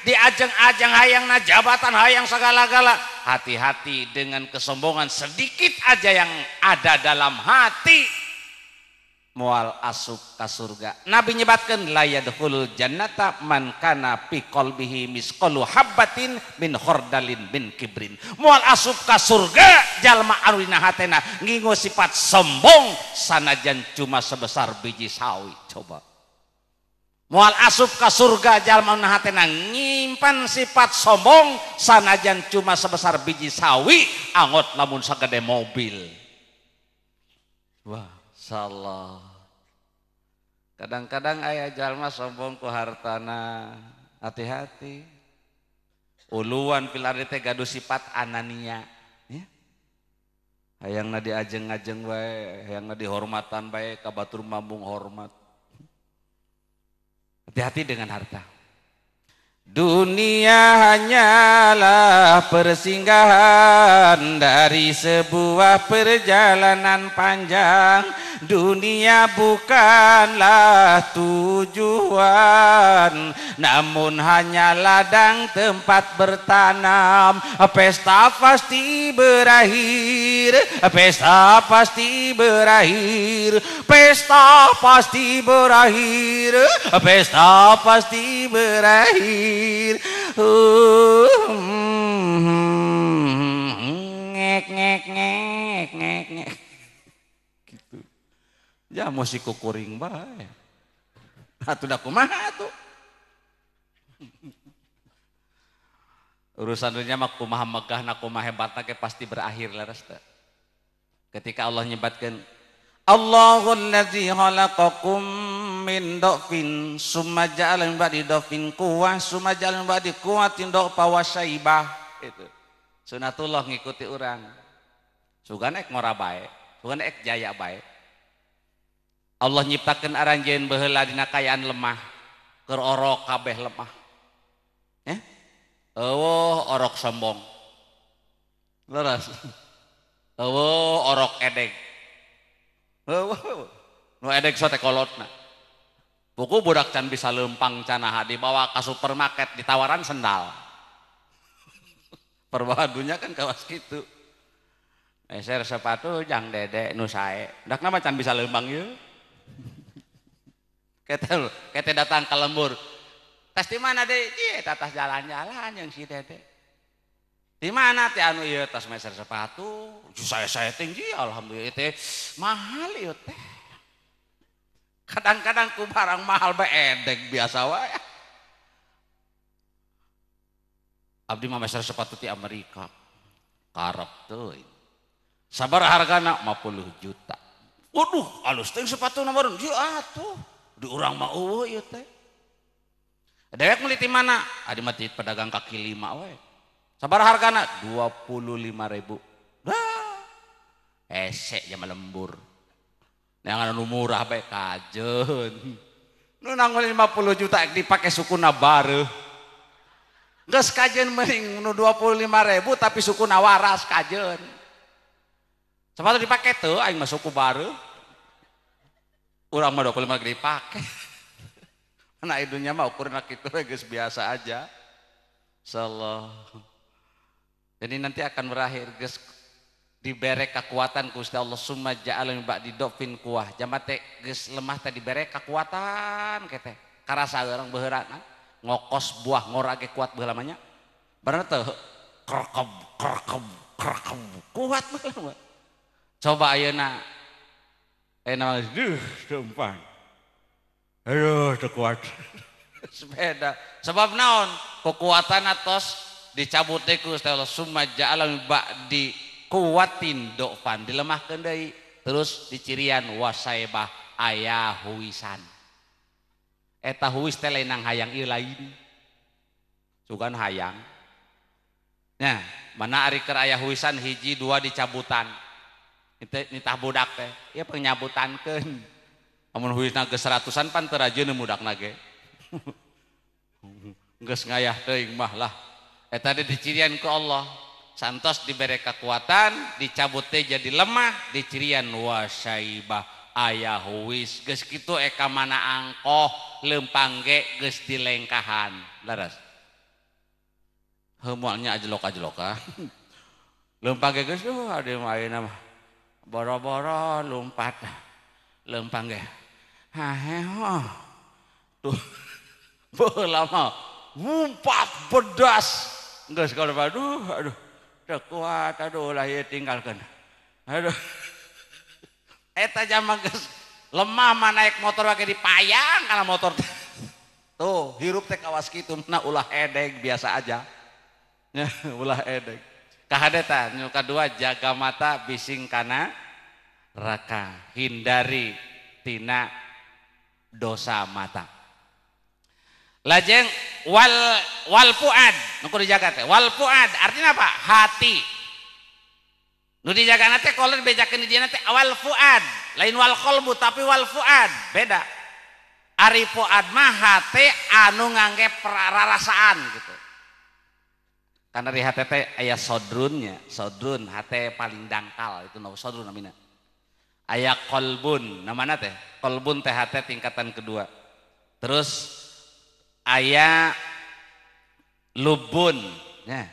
diajeng-ajeng, hayangna jabatan, hayang segala-gala. Hati-hati dengan kesombongan sedikit aja yang ada dalam hati moal asup ka surga. Nabi nyebatkeun la yadkhulul jannata man kana fi qalbihi misqalu habbatin min khardalin min kibrin. Moal asup ka surga jalma anu dina hatena ngingu sifat sombong sanajan cuma sebesar biji sawi. Coba. Moal asup ka surga jalma anu hatena nyimpan sifat sombong sanajan cuma sebesar biji sawi, angot lamun sagede mobil. Wah. Salah. Kadang-kadang aya jalma sombong ku hartana, hati-hati. Uluan fil ardi teh gaduh sifat anania, ya. Hayangna diajeng-ajeng wae, hayangna dihormatan bae, ka batur mambung hormat. Hati-hati dengan harta. Dunia hanyalah persinggahan dari sebuah perjalanan panjang. Dunia bukanlah tujuan, namun hanya ladang tempat bertanam. Pesta pasti berakhir, pesta pasti berakhir, pesta pasti berakhir, pesta pasti berakhir. Ngek ngek ngek ngek ngek gitu. Ya musik kukuring bae. Atuh da kumaha atuh. Urusan dunia mah kumaha megahna kumaha hebatna ge pasti berakhir leres teh. Ketika Allah nyebatkeun Allahul ladzi khalaqakum min dhafin summa ja'ala min ba'di dhafin quwwah summa ja'ala min ba'di quwwatin dha'fa wa syaibah. Itu sunatullah ngikuti urang. Sugan ek ngora bae, sugan ek jaya bae. Allah nyiptakeun aranjeun baheula dina kaayaan lemah, keur orok kabeh lemah. Eh? Eueuh orok sombong. Leres. Eueuh orok edeg. Eueuh nu edeg sote kolotna. Buku budak can bisa lempang canaha dibawa ke supermarket ditawaran sendal. Perbawa dunia kan kawas gitu. Meser sepatu jang Dede nu sae. Dakna mah can bisa leumpang ieu. Kete datang ke lembur. Tas di mana deh? Ieu eta tas jalan-jalan jeung si Dede. Di mana teh anu ieu tas meser sepatu? Saya tinggi alhamdulillah teh mahal ieu teh. Kadang-kadang ku barang mahal bae edek biasa wae. Abdi mah meser sepatu ti Amerika. Karep teuing. Sabar hargana 50 juta. Waduh, alus teh sepatu nomor ieu atuh. Di urang mah eueuh ieu teh. Dewek meuli ti mana? Adi mah ti pedagang kaki lima we. Sabar hargana 25.000. Dah. Esek jama lembur. Neangan anu murah bae kajeun. Nu nangol 50 juta dipake sukuna bareuh. Geus kajeun mending nu 25.000 tapi sukuna waras kajeun. Sepatu dipake teu aing mah suku bareuh. Urang mah 25 ge dipake. Nah idunya mah ukurna kitu we geus biasa aja. Insyaallah. Jadi nanti akan berakhir geus dibere kekuatan ku Gusti Allah summa ja'ala min ba'di dhofin kuah. Jama teh geus lemah teh dibere kekuatan teh. Karasa urang baheula ngokos buah ngora ge kuat baheula mah nya. Bener teu? Kerkeb kerkeb kerkeb kuat baheula. Coba ayeuna ayeuna duh teu aduh teu kuat. Sepeda sebab naon? Kekuatan atos dicabut teh ku Gusti Allah summa ja'ala min ba'di kuwatin dofan dilemahkeun deui terus dicirian wasaibah aya huwisan. Eta huwis teh lain nang hayang ieu lain. Sugan hayang. Nah, mana ari keur aya huwisan hiji dua dicabutan. Nitah budak teh ieu penyabutankeun. Amun huwisna geus seratusan pan teu rajeun budakna ge. Geus ngayah teuing mah lah. Eta teh dicirian ku Allah. Santos diberi kekuatan, dicabut teh jadi lemah, dicirian wasaibah aya huwis. Geus kitu eka mana angkoh leumpang ge geus dilengkahan. Laras. Heuh moalnya ajlok-ajlok ah. Leumpang ge geus duh ade mah ayeuna mah. Boro-boro lompat. Leumpang ge. Haheho. Tuh. Baheula mah ngumpat pedas. Geus kalau aduh aduh teu kuat aduh lah ieu tinggalkeun. Aduh. Eta jama geus lemah mah naik motor wake dipayang kana motor. Tuh, hirup teh kawas kitu na ulah edeg biasa aja. Nya ulah edeg. Kahade tah nu kadua jaga mata bising kana neraka, hindari tina dosa mata. Lajeng wal fuad nu kudu dijaga teh. Wal fuad artinya apa? Hati. Nu dijaga teh kolor bejakeun di dieu teh wal fuad, lain wal qalbu tapi wal fuad, beda. Ari fuad mah hate anu ngangge rarasaan gitu. Karena di hate teh aya sodrunnya, sodrun hate paling dangkal itu nu sodrun namina. Aya qalbun namana teh, qalbun teh hate tingkatan kedua. Terus aya lubun ya.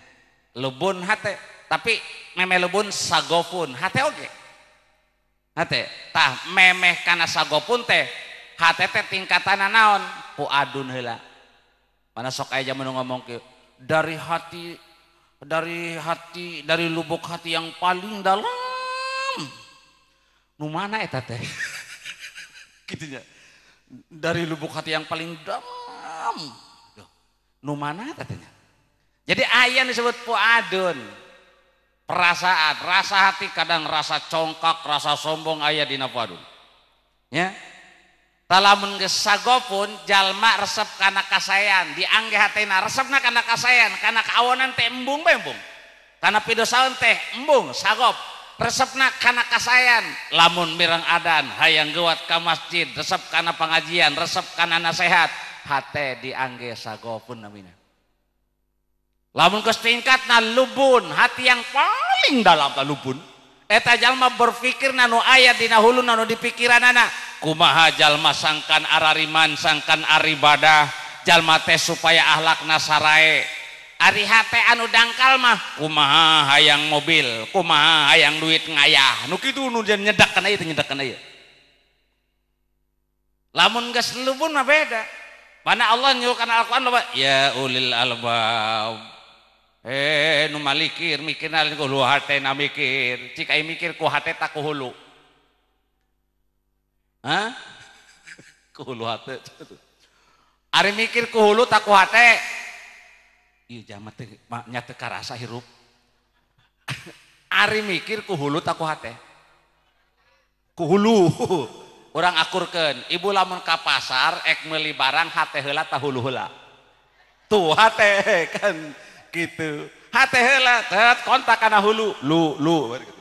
Lubun hate tapi memeh lubun sagopun hate oge. Hate tah memeh kana sagopun teh hate teh tingkatana naon? Fuadun heula. Mana sok aya jaman ngomong kieu, dari hati dari lubuk hati yang paling dalam. Nu mana eta teh? Kitu nya. Dari lubuk hati yang paling dalam. Nu mana eta teh? Jadi aya disebut fuadun. Perasaan, rasa hati kadang rasa congkak, rasa sombong aya dina fuadun. Ya. Talamun geus sagopun jalma resep kana kasaean, diangge hatena resepna kana kasaean, kana kaawonan teh embung bae embung. Kana pidosaeun teh embung sagop. Resepna kana kasaean, lamun mireng adan hayang geuwat ka masjid, resep kana pengajian, resep kana nasehat, hate diangge sagopun namina. Lamun geus tingkatna lubun, hati yang paling dalam ta lubun. Eta jalma berpikir nanu aya dina hulu nanu di pikiranana. Kumaha jalma sangkan arariman sangkan aribadah, jalma teh supaya ahlakna sarae. Ari hate anu dangkal mah kumaha hayang mobil, kumaha hayang duit ngayah. Nu kitu nu nyedak kana ieu teh nyedak kana ieu. Lamun geus lubun mah beda. Mana Allah nyuruh kana Al-Qur'an loba ya ulil albab. Nu malikir mikirna ku hulu hatena mikir. Cik aya mikir ku hate tak ku hulu. Hah? Ku hulu hate. Ari mikir ku hulu tak ku hate. Ieu jalma teh nya teu karasa hirup. Ari mikir ku hulu tak ku hate. Ku hulu. Urang akurkeun, ibu lamun ka pasar ek meuli barang hate heula ta hulu heula. Tuh hate kan gitu. Hate heula tet kontak kana hulu, lu lu gitu.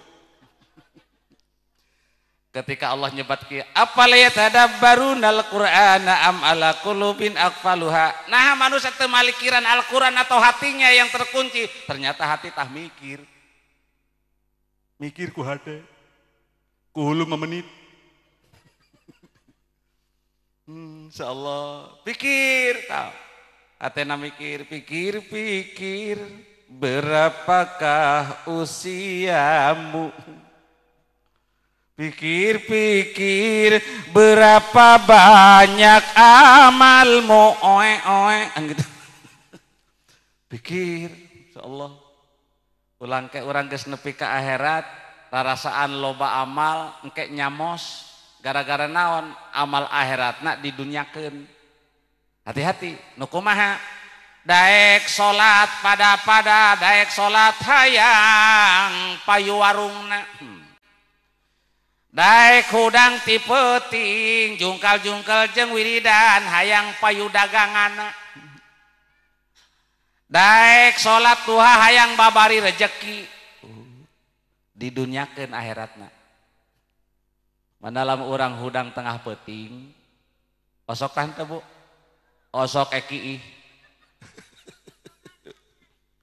Ketika Allah nyebat kieu, afala yatadabbarunal Qur'ana am ala qulubin aqfaluha. Nah, manusia teu malikiran Al-Qur'an atau hatinya yang terkunci. Ternyata hati tah mikir. Mikir ku hate. Ku hulu memenit. Insyaallah pikir tau. Hatena mikir, pikir, pikir berapakah usiamu. Pikir-pikir berapa banyak amalmu, oe oe gitu. Pikir, insyaallah. Ulang ke urang geus nepi ka akhirat, rarasaan loba amal engke nyamos gara-gara naon amal akhiratna didunyakeun. Hati-hati, nu kumaha? Daek salat pada-pada, daek salat hayang payu warungna. Daek hudang ti peuting jungkal-jungkal jeung wiridan hayang payu daganganna. Daek salat duha hayang babari rejeki. Didunyakeun akhiratna. Mana lamun urang hudang tengah peuting osok tah teu Bu? Osok eki ih.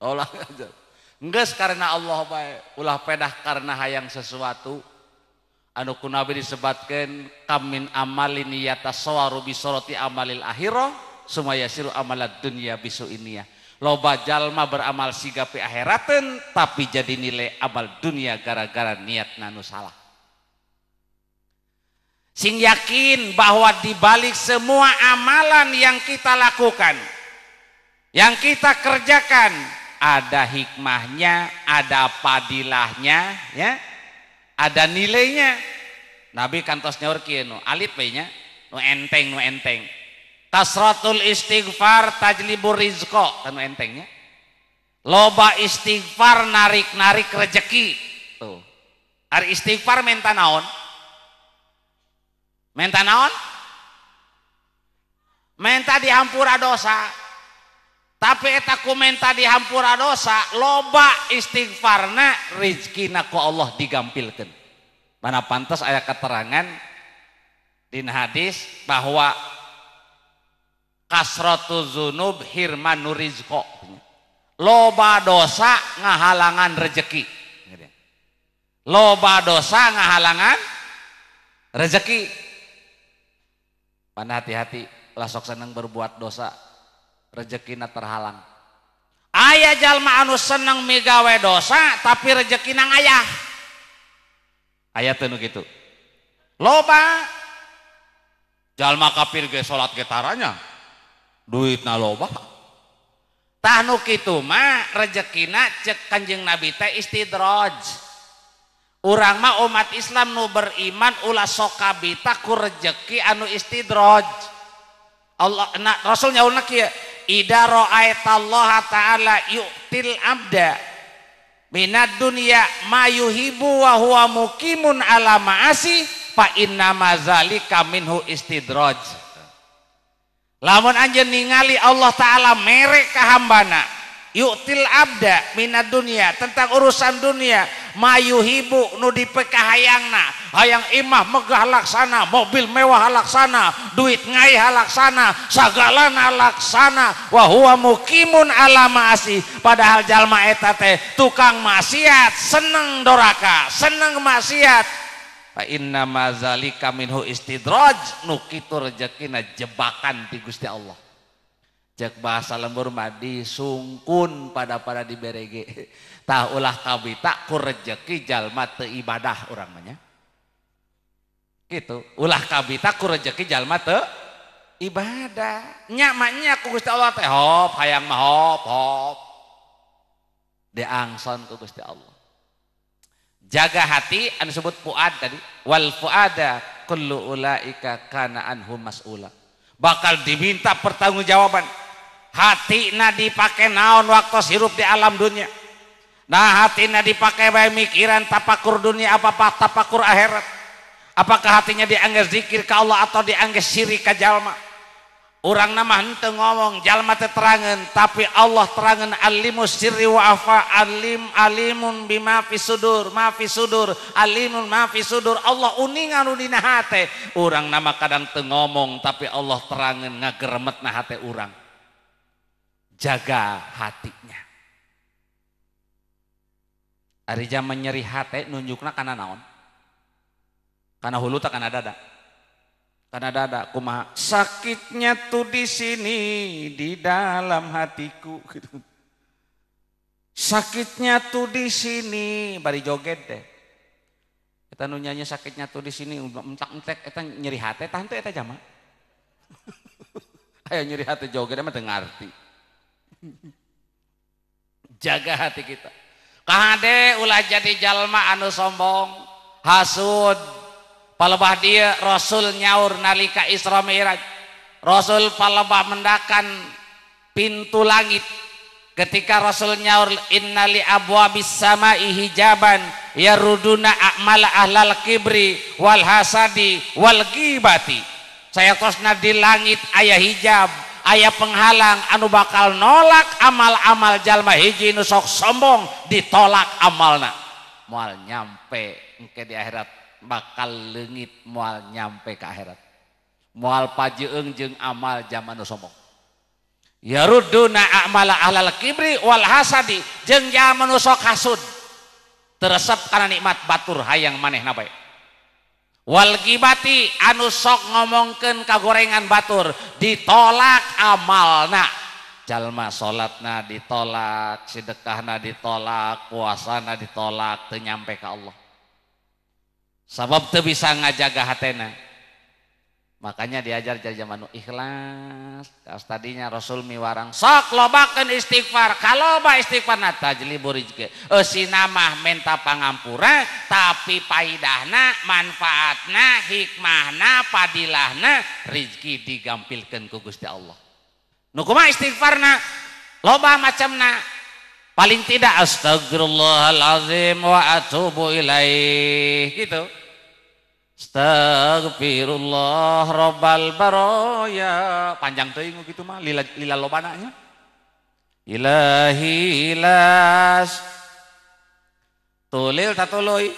Ulah aja. Geus karena Allah bae, ulah pedah karena hayang sesuatu. Anu ku Nabi disebatkeun kam min amalin yatasawwaru bi surati amalil akhirah summa yasiru amalad dunya bisuiniyah. Loba jalma beramal siga pi akhirateun tapi jadi nilai amal dunia gara-gara niatna nu salah. Sing yakin bahwa di balik semua amalan yang kita lakukan, yang kita kerjakan, ada hikmahnya, ada padilahnya, ya, ada nilainya. Nabi kantos nyaur kieu nu alit we nya, nu enteng nu enteng. Kasratul istighfar tajlibur rizqa, kan nu entengnya. Loba istighfar narik-narik rejeki. Tuh. Ari istighfar menta naon? Menta naon? Menta dihampura dosa. Tapi eta ku menta dihampura dosa, loba istighfarna rizkina ku Allah digampilkeun. Mana pantas aya keterangan dina hadis bahwa kasratu dzunub hirmanu rizqa. Loba dosa ngahalangan rejeki. Loba dosa ngahalangan rejeki. Mana hati-hati, ulah sok seneng berbuat dosa, rezekina terhalang. Aya jalma anu seneng migawe dosa tapi rezekina ngayah. Aya teu nu kitu. Loba jalma kafir ge salat ge taranya, duitna loba. Tah nu kitu mah rezekina cek Kanjeng Nabi teh istidraj. Urang mah umat Islam nu beriman ulah sok kabita ku rejeki anu istidraj. Allah nah, Rasul nyaurna kieu, idza ra'aitallaha ta'ala yu'til abda minad dunya ma yuhibbu wa huwa muqimun ala ma'asi fa inna ma zalika minhu istidraj. Lamun anjeun ningali Allah Ta'ala mere ka hambana yu'til abda minad dunya tentang urusan dunia mayuhibu nu dipekahayangna hayang imah megah laksana, mobil mewah laksana, duit ngai laksana, sagalana laksana, wa huwa muqimun ala ma'asi, padahal jalma eta teh tukang maksiat, seneng doraka, seneng maksiat. Fa inna ma zalika minhu istidraj, nu kitu rejekina jebakan ti Gusti Allah. Cek bahasa lembur mah disungkun pada diberege. Tah ulah kabita ku rejeki jalma teu ibadah urang mah nya. Gitu, ulah kabita ku rejeki jalma teu ibadah. Nya mah nya ku Gusti Allah teh hop hayang mah hop hop. Diangson ku Gusti Allah. Jaga hati anu disebut fuad tadi, wal fuada kullu ulaika kana anhum mas'ula. Bakal diminta pertanggungjawaban. Hatina dipake naon waktu hirup di alam dunia. Nah hatina dipake bae mikiran tapakur dunia apa tapakur akhirat. Apakah hatinya dianggap zikir ka Allah atau dianggap syirik ka jalma? Urang mah henteu ngomong jalma teh terangeun, tapi Allah terangeun alimus sirri wa afa, alim alimun bima fi sudur, ma fi sudur, alimun ma fi sudur. Allah uningan dina hate. Urang nama kadang teu ngomong tapi Allah terangeun ngageremetna hate urang. Jaga hatinya. Ari zaman nyeri hate nunjukna kana naon? Kana hulu tak kana dada? Kana dada kumaha? Sakitnya tuh di sini di dalam hatiku gitu. Sakitnya tuh di sini bari joget deh. Eta nu nyanyi sakitnya tuh di sini entak-entek eta nyeri hate tah henteu eta jama. Aya nyeri hate joget mah teu ngarti. Jaga hati kita. Kahade ulah jadi jalma anu sombong, hasud. Palebah dia Rasul nyaur nalika Isra Mi'raj. Rasul palebah mendakan pintu langit. Ketika Rasul nyaur innali abwabis samai hijaban yaruduna a'mala ahlal kibri wal hasadi wal ghibati. Saya tosna di langit aya hijab, aya penghalang anu bakal nolak amal-amal jalma hiji nu sok sombong ditolak amalna. Moal nyampe engke di akhirat bakal leungit, moal nyampe ke akhirat. Moal pajeung jeung amal jalma nu sombong. Yaruduna a'mala ahlal kibri wal hasadi jeung jalma nu sok hasud. Teresep kana nikmat batur hayang manehna bae. Wal ghibati anu sok ngomongkeun kagorengan batur ditolak amalna. Jalma salatna ditolak, sedekahna ditolak, puasana ditolak, teu nyampe ka Allah. Sabab teu bisa ngajaga hatena. Makanya diajar jadi zaman nu ikhlas. Kaos tadinya Rasul miwarang sok lobakeun istighfar, kaloba istighfarna tajlibu rizki. Eusina mah menta pangampura tapi paidahna, manfaatna, hikmahna, padilahna rizki digampilkeun ku Gusti Allah. Nu kumaha istighfarna? Loba macamna. Paling tidak astagfirullahalazim wa atubu ilaih gitu. Astagfirullah rabbal baraya. Panjang teuing gitu mah lila, lila lobana nya. Ilahi las tulil tatuluy.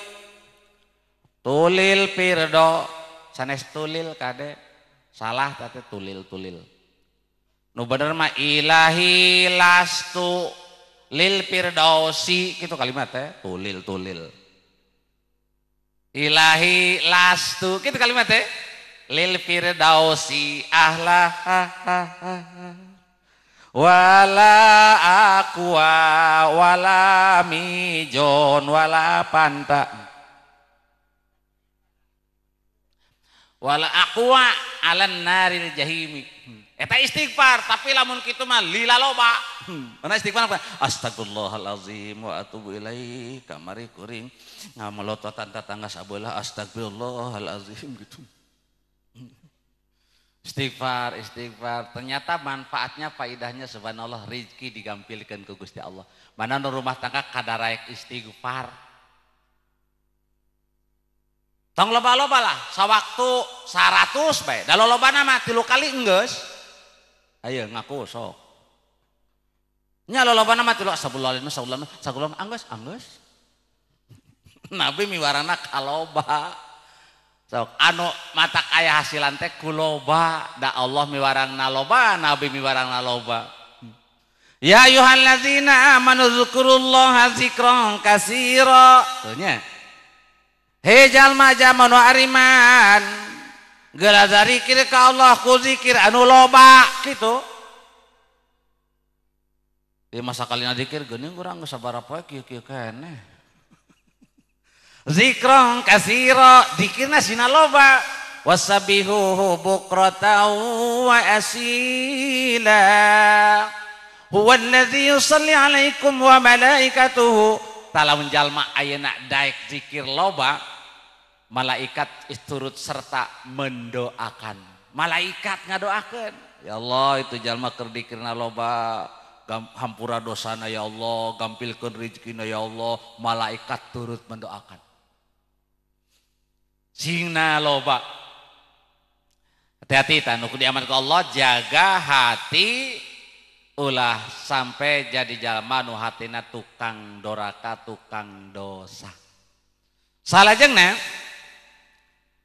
Tulil pirdo sanes tulil kade salah tate tulil tulil. Nu bener mah ilahi lastu lil pirdausi gitu kalimat teh tulil tulil. Ilahi lastu gitu kalimat teh lil firdausi ahla wala aqua wala mijon wala panta wala aqua alan naril jahimi. Eta istighfar tapi lamun kitu mah lila loba. Mana istighfar apa? Astagfirullahalazim wa atubu ilaih. Kamari kuring ngamelototan tetangga sabelah astagfirullahalazim gitu. Istighfar, istighfar. Ternyata manfaatnya, faidahnya subhanallah rizki digampilkeun ku Gusti Allah. Mana nu rumah tangga kadaraek istighfar. Tong loba-loba lah, sawaktu 100 bae. Da lolobana mah 3 kali enggeus. Ayo ngaku sok. Nya lolobana mah 3 astagfirullahaladzim, astagfirullahaladzim, astagfirullahaladzim, anggeus, anggeus. Nabi miwarana kaloba. Sok anu matak aya hasilan teh kuloba, da Allah miwarangna loba, Nabi miwarangna loba. Ya ayyuhallazina amanu dzkurullaha dzikran katsira. Tuh nya. Hei jalma jalma nu ariman, geura zikir ka Allah ku zikir anu loba kitu. Di masa kali dikir geuning urang geus sabaraha poe kieu-kieu keneh. Zikron katsira, dikirna sina loba. Wasabihuhu bukratan wa asila. Huwallazi yusalli alaikum wa malaikatuhu. Talamun jalma ayeuna daek zikir loba, malaikat turut serta mendoakan. Malaikat ngadoakeun. Ya Allah, itu jalma keur dikirna loba, hampura dosana ya Allah, gampilkeun rezekina ya Allah, malaikat turut mendoakan. Singna loba. Hati-hati tanu diaman ke Allah, jaga hati ulah sampai jadi jalma nu hatina tukang doraka, tukang dosa. Salajengna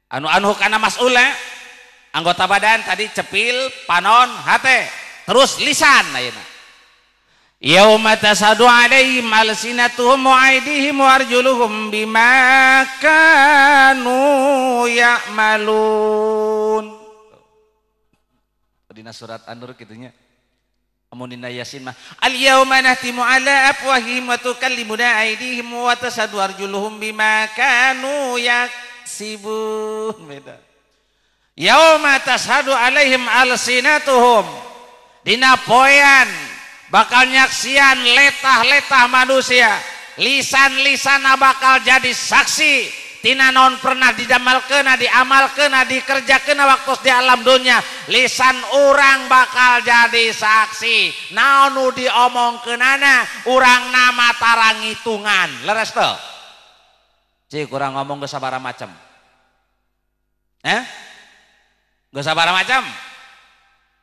anu anu kana mas'ula anggota badan tadi cepil, panon, hate, terus lisan ayeuna. Yauma tasadu alaihim alsinatuhum wa aydihim wa arjuluhum bima kanu ya'malun. Dina surat An-Nur kitunya. Amun dina Yasin mah al yauma nahtimu ala afwahihim wa tukallimuna aydihim wa tashhadu arjuluhum bima kanu yaksibun. Beda. Yauma tashhadu alaihim alsinatuhum, dina poean bakal nyaksian letah-letah manusia, lisan-lisana bakal jadi saksi tina naon pernah didamalkeun, diamalkeun, dikerjakeun waktu di alam dunia. Lisan orang bakal jadi saksi naon nu diomongkeunana, urang nama tarang ngitungan. Leres teu? Cik urang ngomong geus sabaraha macam? Geus sabaraha macam?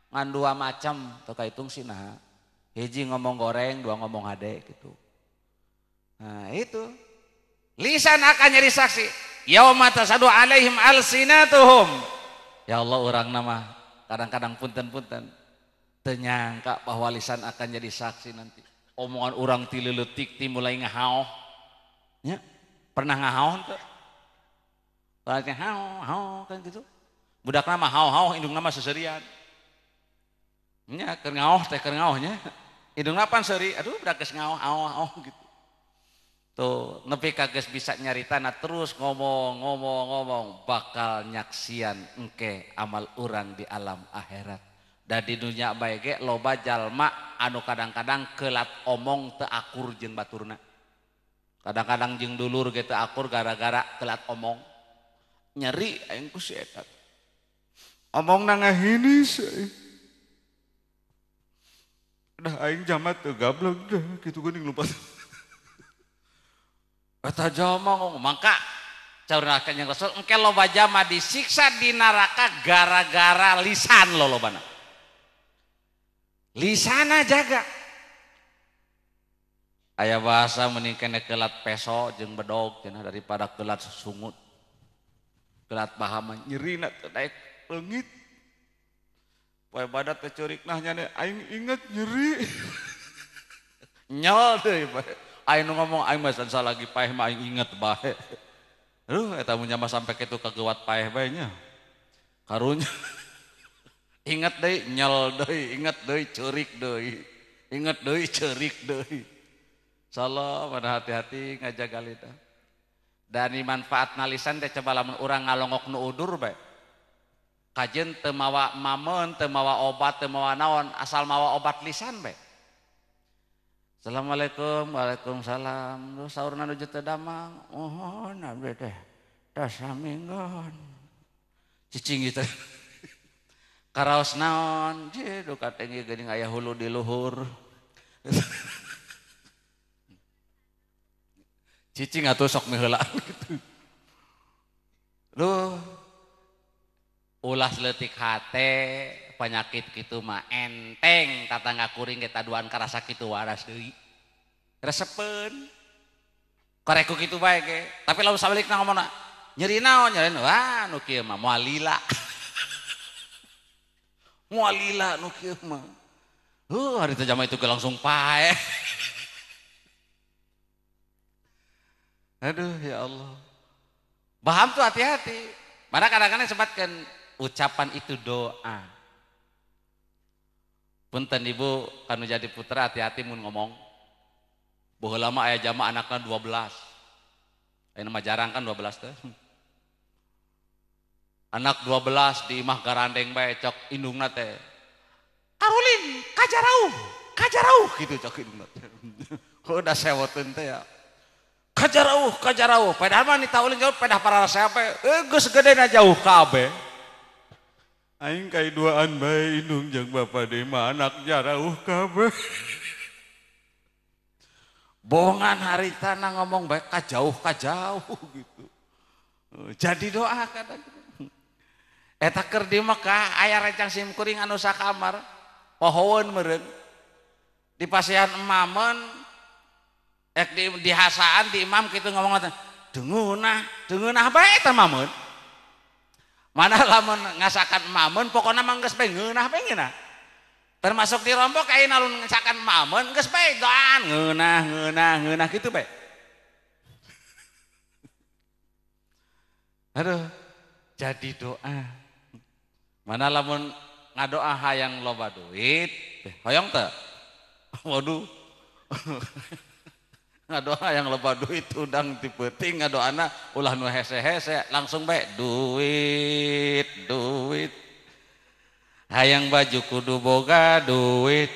Ngan dua macam teu kahitung sih nah. Hiji ngomong goreng, dua ngomong hade gitu. Nah itu lisan akan jadi saksi. Yauma tasadu alaihim alsinatuhum. Ya Allah, orang nama kadang-kadang punten-punten ternyangka bahwa lisan akan jadi saksi nanti. Omongan orang ti leutik ti mulai ngahaoh. Ya, pernah ngahaoh teu? Berarti hao hao kan gitu. Budak nama hao hao, indung nama seserian. Nya keur ngaoh teh keur ngaohnya. Indung pan seuri, aduh budak geus ngaoh aoh aoh gitu. Tuh nepi ka geus bisa nyaritana terus ngomong ngomong ngomong bakal nyaksian engke amal urang di alam akhirat. Da di dunya bae ge loba jalma anu kadang-kadang kelat omong teu akur jeung baturna. Kadang-kadang jeung dulur ge teu akur gara-gara kelat omong. Nyeri aing ku si eta. Omongna ngahinis euy. Dah aing jamat teu gablek dah kitu geuning lupa. Eta jalma ngomong mangka caurna Kanjeng Rasul engke loba jalma disiksa di neraka gara-gara lisan lolobana. Lisana jaga. Aya bahasa mending kene kelat peso jeung bedog cenah daripada kelat sungut. Kelat bahama nyerina teu daek leungit. Poe badat teh ceurik nah nya aing inget nyeri. Nyol deui bae. Aing nu ngomong aing mah salah lagi paeh mah aing inget bae. Aduh eta mun mah sampai kitu kageuwat paeh bae nya. Karunya. Inget deui nyel deui, inget deui ceurik deui. Inget deui ceurik deui. Insyaallah pada hati-hati ngajaga lidah. Dan manfaatna lisan teh coba lamun urang ngalongok nu udur bae. Kajeun teu mawa mameun, teu mawa obat, teu mawa naon, asal mawa obat lisan bae. Assalamualaikum, waalaikumsalam. Duh saurna nuju teu damang. Mohon abdi teh tos saminggon. Cicing gitu. Karaos naon? Je duka teh geuning aya hulu di luhur. Cicing atuh sok miheulaan gitu. Duh. Ulah leutik hate penyakit kitu mah enteng tatangga kuring ge taduan karasa kitu waras deui. Resepeun. Koreku kitu bae ge. Tapi lamun sabalikna ngomongna nyeri naon nyeri wah nu kieu mah moal lila. Moal lila nu kieu mah. Hari teh jama itu ge langsung paeh. Aduh ya Allah. Baham tuh hati-hati. Mana kadang-kadang sempat kan ucapan itu doa. Punten ibu kanu jadi putra hati-hati mun ngomong. Baheula mah aya jama anakna 12. Ayeuna mah jarang kan 12 teh. Anak 12 di imah garandeng bae cok indungna teh. Karulin kajarauh, kajarauh gitu cok indungna teh. Udah sewoteun teh ya. Kajarauh, kajarauh. Padahal mah nitaulin jauh pedah para siapa? Geus gedena jauh kabeh. Aing kai duaan bae indung jeung bapa di mah anak jarauh kabeh. Bohongan haritana ngomong bae kajauh kajauh gitu. Jadi doa kadang. Eta keur di Mekah aya rencang sim kuring anu sakamar, pohoeun meureun. Di pasihan emameun ek di hasaan di imam kitu ngomong teh dengeunah, dengeunah bae eta mameun. Mana lamun ngasakan mameun pokona mah geus bae ngeunah bae ngeunah. Termasuk di rombok ayeuna lamun ngasakan mameun geus bae doaan ngeunah ngeunah ngeunah kitu bae. Aduh, jadi doa. Mana lamun ngadoa hayang loba duit, hoyong teu? Waduh. Ngadoa yang loba duit udang ti peuting ngadoana ulah nu hese-hese langsung bae duit duit. Hayang baju kudu boga duit.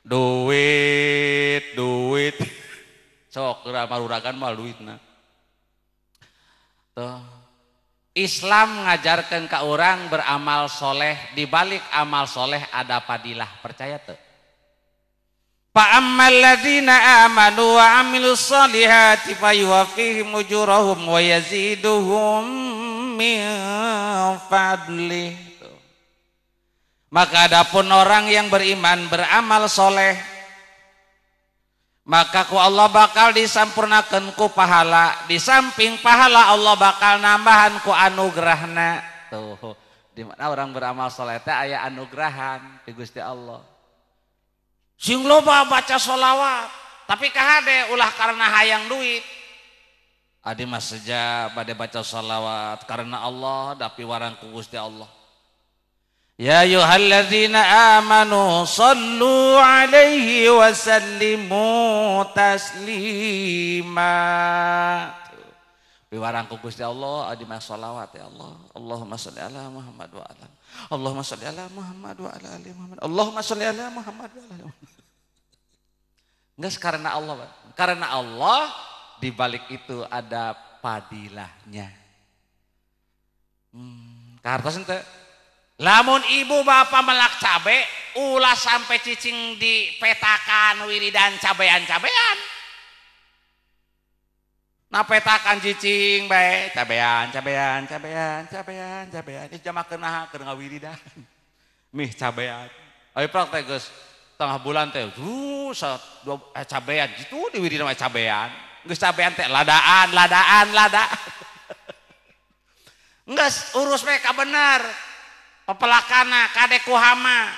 Duit duit. Sok geura maruragan mah duitna. Tuh. Islam ngajarkan ke orang beramal soleh, di balik amal soleh ada fadilah, percaya tuh? Fa ammal ladzina amanu wa amilus solihati fayuwaffihim ujurahum wa yaziduhum min fadlih. Maka adapun orang yang beriman beramal soleh, maka ku Allah bakal disampurnakan ku pahala. Di samping pahala Allah bakal nambahan ku anugerahna. Tuh, di mana orang beramal soleh teh aya anugerahan di Gusti Allah. Sing loba baca sholawat, tapi kahade ulah karena hayang duit. Adi mah seja bade baca sholawat karena Allah dapi warang ku Gusti Allah. Ya ayyuhalladzina amanu sallu alaihi wa sallimu taslima. Piwarang ku Gusti Allah adi mah sholawat ya Allah. Allahumma sholli ala Muhammad wa ala. Allahumma sholli ala Muhammad wa ala ali Muhammad. Allahumma sholli ala Muhammad wa ala ali Muhammad. Enggak karena Allah, karena Allah di balik itu ada fadilahnya. Kartos ente. Lamun ibu bapak melak cabe, ulah sampai cicing di petakan wiridan cabean-cabean. Nah petakan cicing bae cabean cabean cabean cabean cabean. Ih jama keuna keur ngawiridan. Mih cabean. Ayo praktek geus tengah bulan teh dua cabean gitu di wiridan mah cabean. Geus cabean teh ladaan ladaan ladaan. Geus urus we ka bener. Pepelakana kade kuhama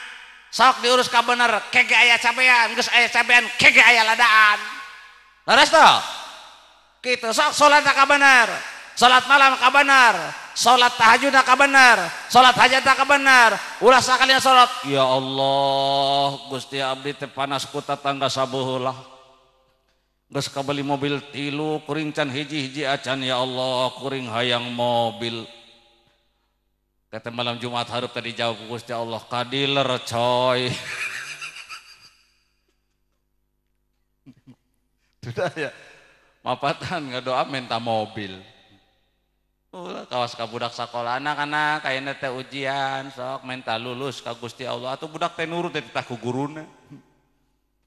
sok diurus ka bener kege aya cabean geus aya cabean kege aya ladaan. Leres toh? Gitu sok salat ka bener, salat malam ka bener, salat tahajud ka bener, salat hajat ka bener, ulah sakalian salat ya Allah Gusti abdi teh panas ku tatangga sabuheulah. Geus kabeli mobil 3 kuring can hiji-hiji acan ya Allah kuring hayang mobil. Kata malam Jumat hareup tadi jawab Gusti Allah kadiler coy. Sudah ya. Mapatan ngadoa minta mobil. Ulah kawas ka budak sakola anak-anak kayana teh ujian sok minta lulus ka Gusti Allah atuh budak teh nurut teh titah ku guruna.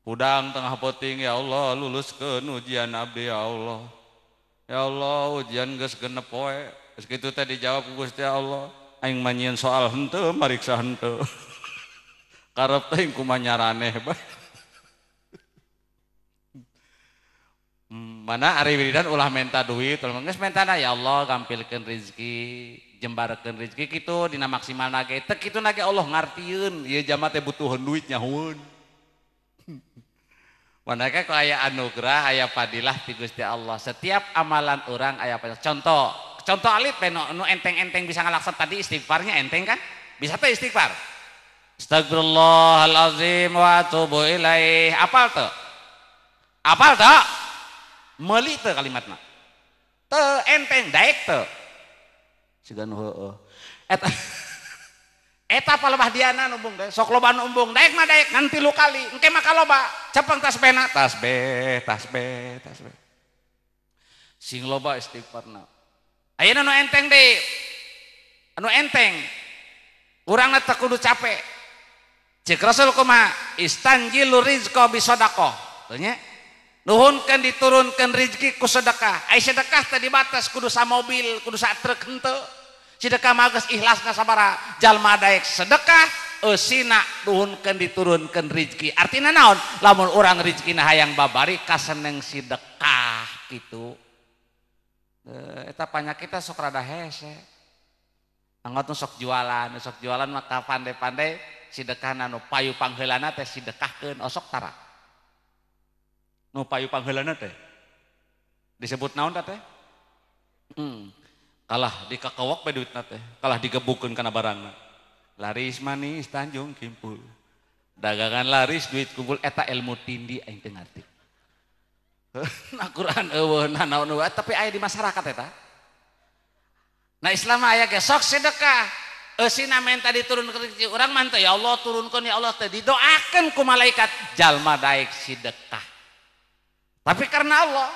Hudang tengah peuting ya Allah luluskeun ujian abdi ya Allah. Ya Allah ujian geus genep poe. Geus kitu teh dijawab ku Gusti Allah. Aing mah nyieun soal henteu mariksa henteu. Karep teh kumaha nyaraneh bae. Mana ari wiridan ulah menta duit, ulah geus mentana ya Allah gampilkeun rezeki, jembarkeun rezeki kitu dina maksimalna ge. Teu kitu na ge Allah ngartieun, ieu jama teh butuheun duit nyahueun. Mana ka aya anugerah, aya fadilah ti Gusti Allah. Setiap amalan orang aya fadilah. Contoh, contoh alit nu enteng-enteng bisa ngalaksan tadi istighfarnya enteng kan? Bisa teh istighfar. Astagfirullahalazim wa atubu ilaih. Apal teu? Apal teu? Meuli teu kalimatna? Teu enteng daek teu? Siga nu heueuh. Eta eta palebah diana nu embung teh sok loba nu embung daek mah daek ngan 3 kali engke mah kaloba cepeng tasbehna tasbeh tasbeh tasbeh sing loba istighfarna. Ayeuna nu enteng deui, anu enteng urangna teu kudu capek. Cek Rasul kumaha istanjilu rizqa bisadaqah teu nya nuhunkeun diturunkeun rezeki ku sedekah. Ai sedekah teh dibatas kudu sa mobil kudu sa truk henteu. Sedekah mah geus ikhlasna sabaraha jalma daek sedekah eusina nuhunkeun diturunkeun rezeki. Artina naon? Lamun urang rezekina hayang babari kaseneng sedekah kitu. Eta panyakitna sok rada hese. Anggot nu sok jualan maka pandai-pandai sedekahna nu payu pangheulana teh sedekahkeun osok tara. Nu payu pangheulana teh disebut naon teh? Kalah dikakawak bae duitna teh, kalah digebukeun kana barangna. Laris manis Tanjung Kimpul. Dagangan laris duit kumpul eta ilmu tindi aing teu ngarti. Nah Quran eueuh naon eueuh tapi aya di masyarakat eta. Nah Islam aya ge sok sedekah. Eusina menta diturunkeun rezeki urang mah teh ya Allah turunkeun ya Allah teh didoakeun ku malaikat jalma daek sedekah. Tapi karena Allah.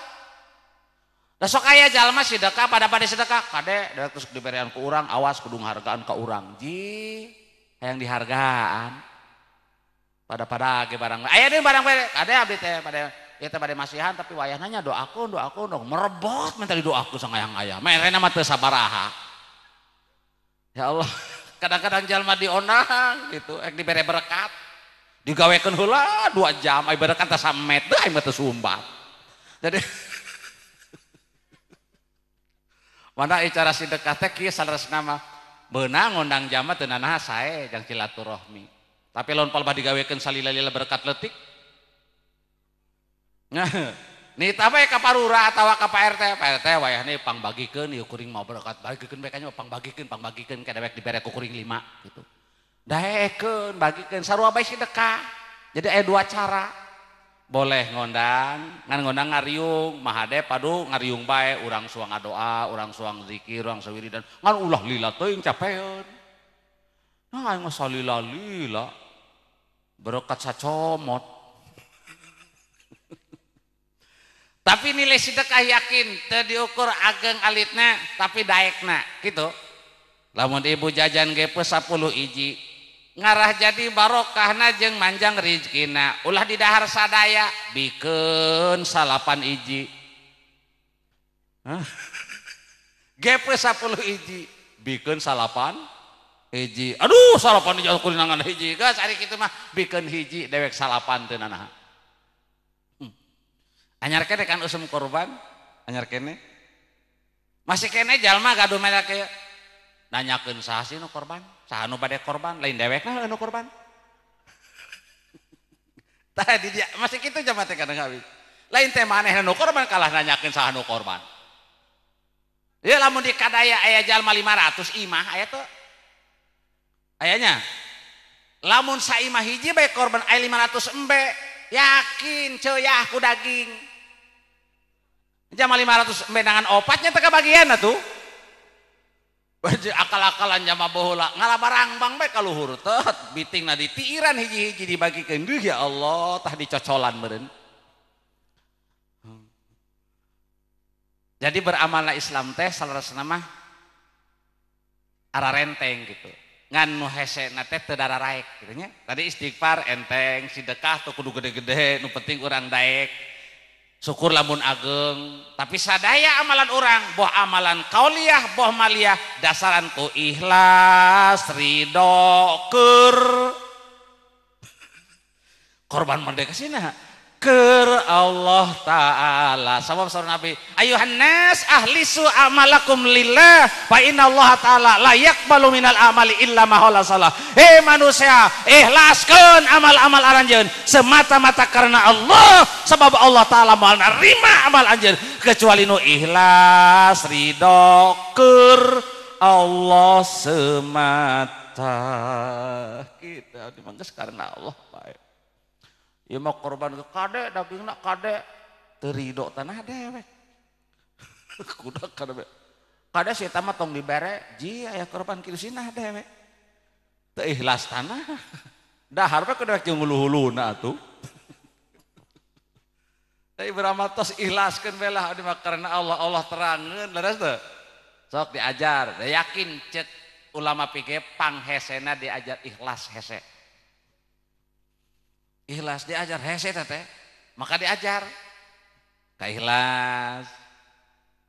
Da sok aya jalma sedekah pada sedekah kade da terus diberean ku urang awas kudu ngahargaan ka urang. Ji hayang dihargaan. Pada-pada ge barang aya deui barang bere kade abdi teh pada ieu teh bade masihan tapi wayahna nya doakeun doakeun dong merebot minta didoakeun sangayang-aya. Merena mah teu sabaraha. Ya Allah, kadang-kadang jalma diondang gitu, ek dibere berkat. Digawekeun heula 2 jam ai berkat teh samet teh aing mah teu sumbat. Jadi mana cara sedekah teh kieu saleresna mah beunang ngondang jama teu nanaha sae jang silaturahmi. Tapi lamun palebah digawekeun salila-lila berkat leutik. Nah, nita bae ka parura atawa ka Pak RT, Pak RT wayahna pangbagikeun ieu kuring mau berkat bagikeun bae kanya pangbagikeun ka dewek dibere ku kuring 5 gitu. Daekeun bagikeun sarua bae sedekah. Jadi aya 2 cara. Boleh ngondang, ngan ngondang ngariung, mahade padu ngariung bae, urang suang ngadoa, urang suang zikir, urang sawiridan, ngan ulah lila teuing capeun. Nah, aing mah salila-lila. Berkat sacomot. Tapi nilai sedekah yakin teu diukur ageng alitna tapi daekna gitu. Lamun ibu jajan gepe 10 iji ngarah jadi barokahna jeung manjang rizkina. Ulah didahar sadaya bikeun 8 iji. Hah? Gepe 10 iji bikeun 8 hiji. Aduh 8 hiji kurinangan hiji. Geus ari kitu mah bikeun hiji dewek 8 teu nanaha. Anyar kene kan usum korban, anyar kene. Masih kene jalma gaduh merek kieu. Nanyakeun saha sih nu korban? Saha nu bade korban? Lain dewekna nu korban. Tah di dia masih kitu jalma teh kadang habis. Lain teh manehna nu korban kalah nanyakeun saha nu korban. Ya lamun di kadaya aya jalma 500 imah aya teu? Ayanya. Lamun saimah hiji bae korban aya 500 embe, yakin ceuah ku daging. Jama 500 embe nangan opatnya teu kabagian atuh. Akal-akalan jama baheula ngalabarang bae ka luhur teh bitingna ditiiran hiji-hiji dibagikeun. Duh ya Allah tah dicocolan meureun. Jadi beramalna Islam teh saleresna mah ararenteng gitu. Ngan nu hesena teh teu dararaek kitu nya. Tadi istighfar enteng, sedekah teu kudu gede-gede, nu penting urang daek. Syukur lamun ageng, tapi sadaya amalan urang, boh amalan kauliah, boh maliah, dasaran ku ikhlas, ridho, keur korban merdeka sina. Keur Allah Ta'ala. Sabab saur Nabi, ayuhan nas ahlisu amalakum lillah fa inna Allah Ta'ala la yaqbalu minal amali illa ma salah. Hei manusia, ikhlaskeun amal-amal aranjeun semata-mata karena Allah, sebab Allah Ta'ala moal narima amal anjeun kecuali nu ikhlas, ridho, keur Allah semata. Tah kita dimangges karena Allah bae. Ieu mah korban ke kade dagingna kade teu ridho tanah dewek. Kudak kade. Kade si eta mah tong dibere, ji aya korban kitu sinah dewek. Teu ikhlas tanah. Dahar we kudu jeung hulu-huluna atuh. Tapi beramatos ikhlaskeun we lah karena Allah, Allah terangeun leres teu? Sok diajar, da yakin cek ulama pikir panghesena diajar ikhlas hese. Ikhlas diajar hese teh, maka diajar ka ikhlas.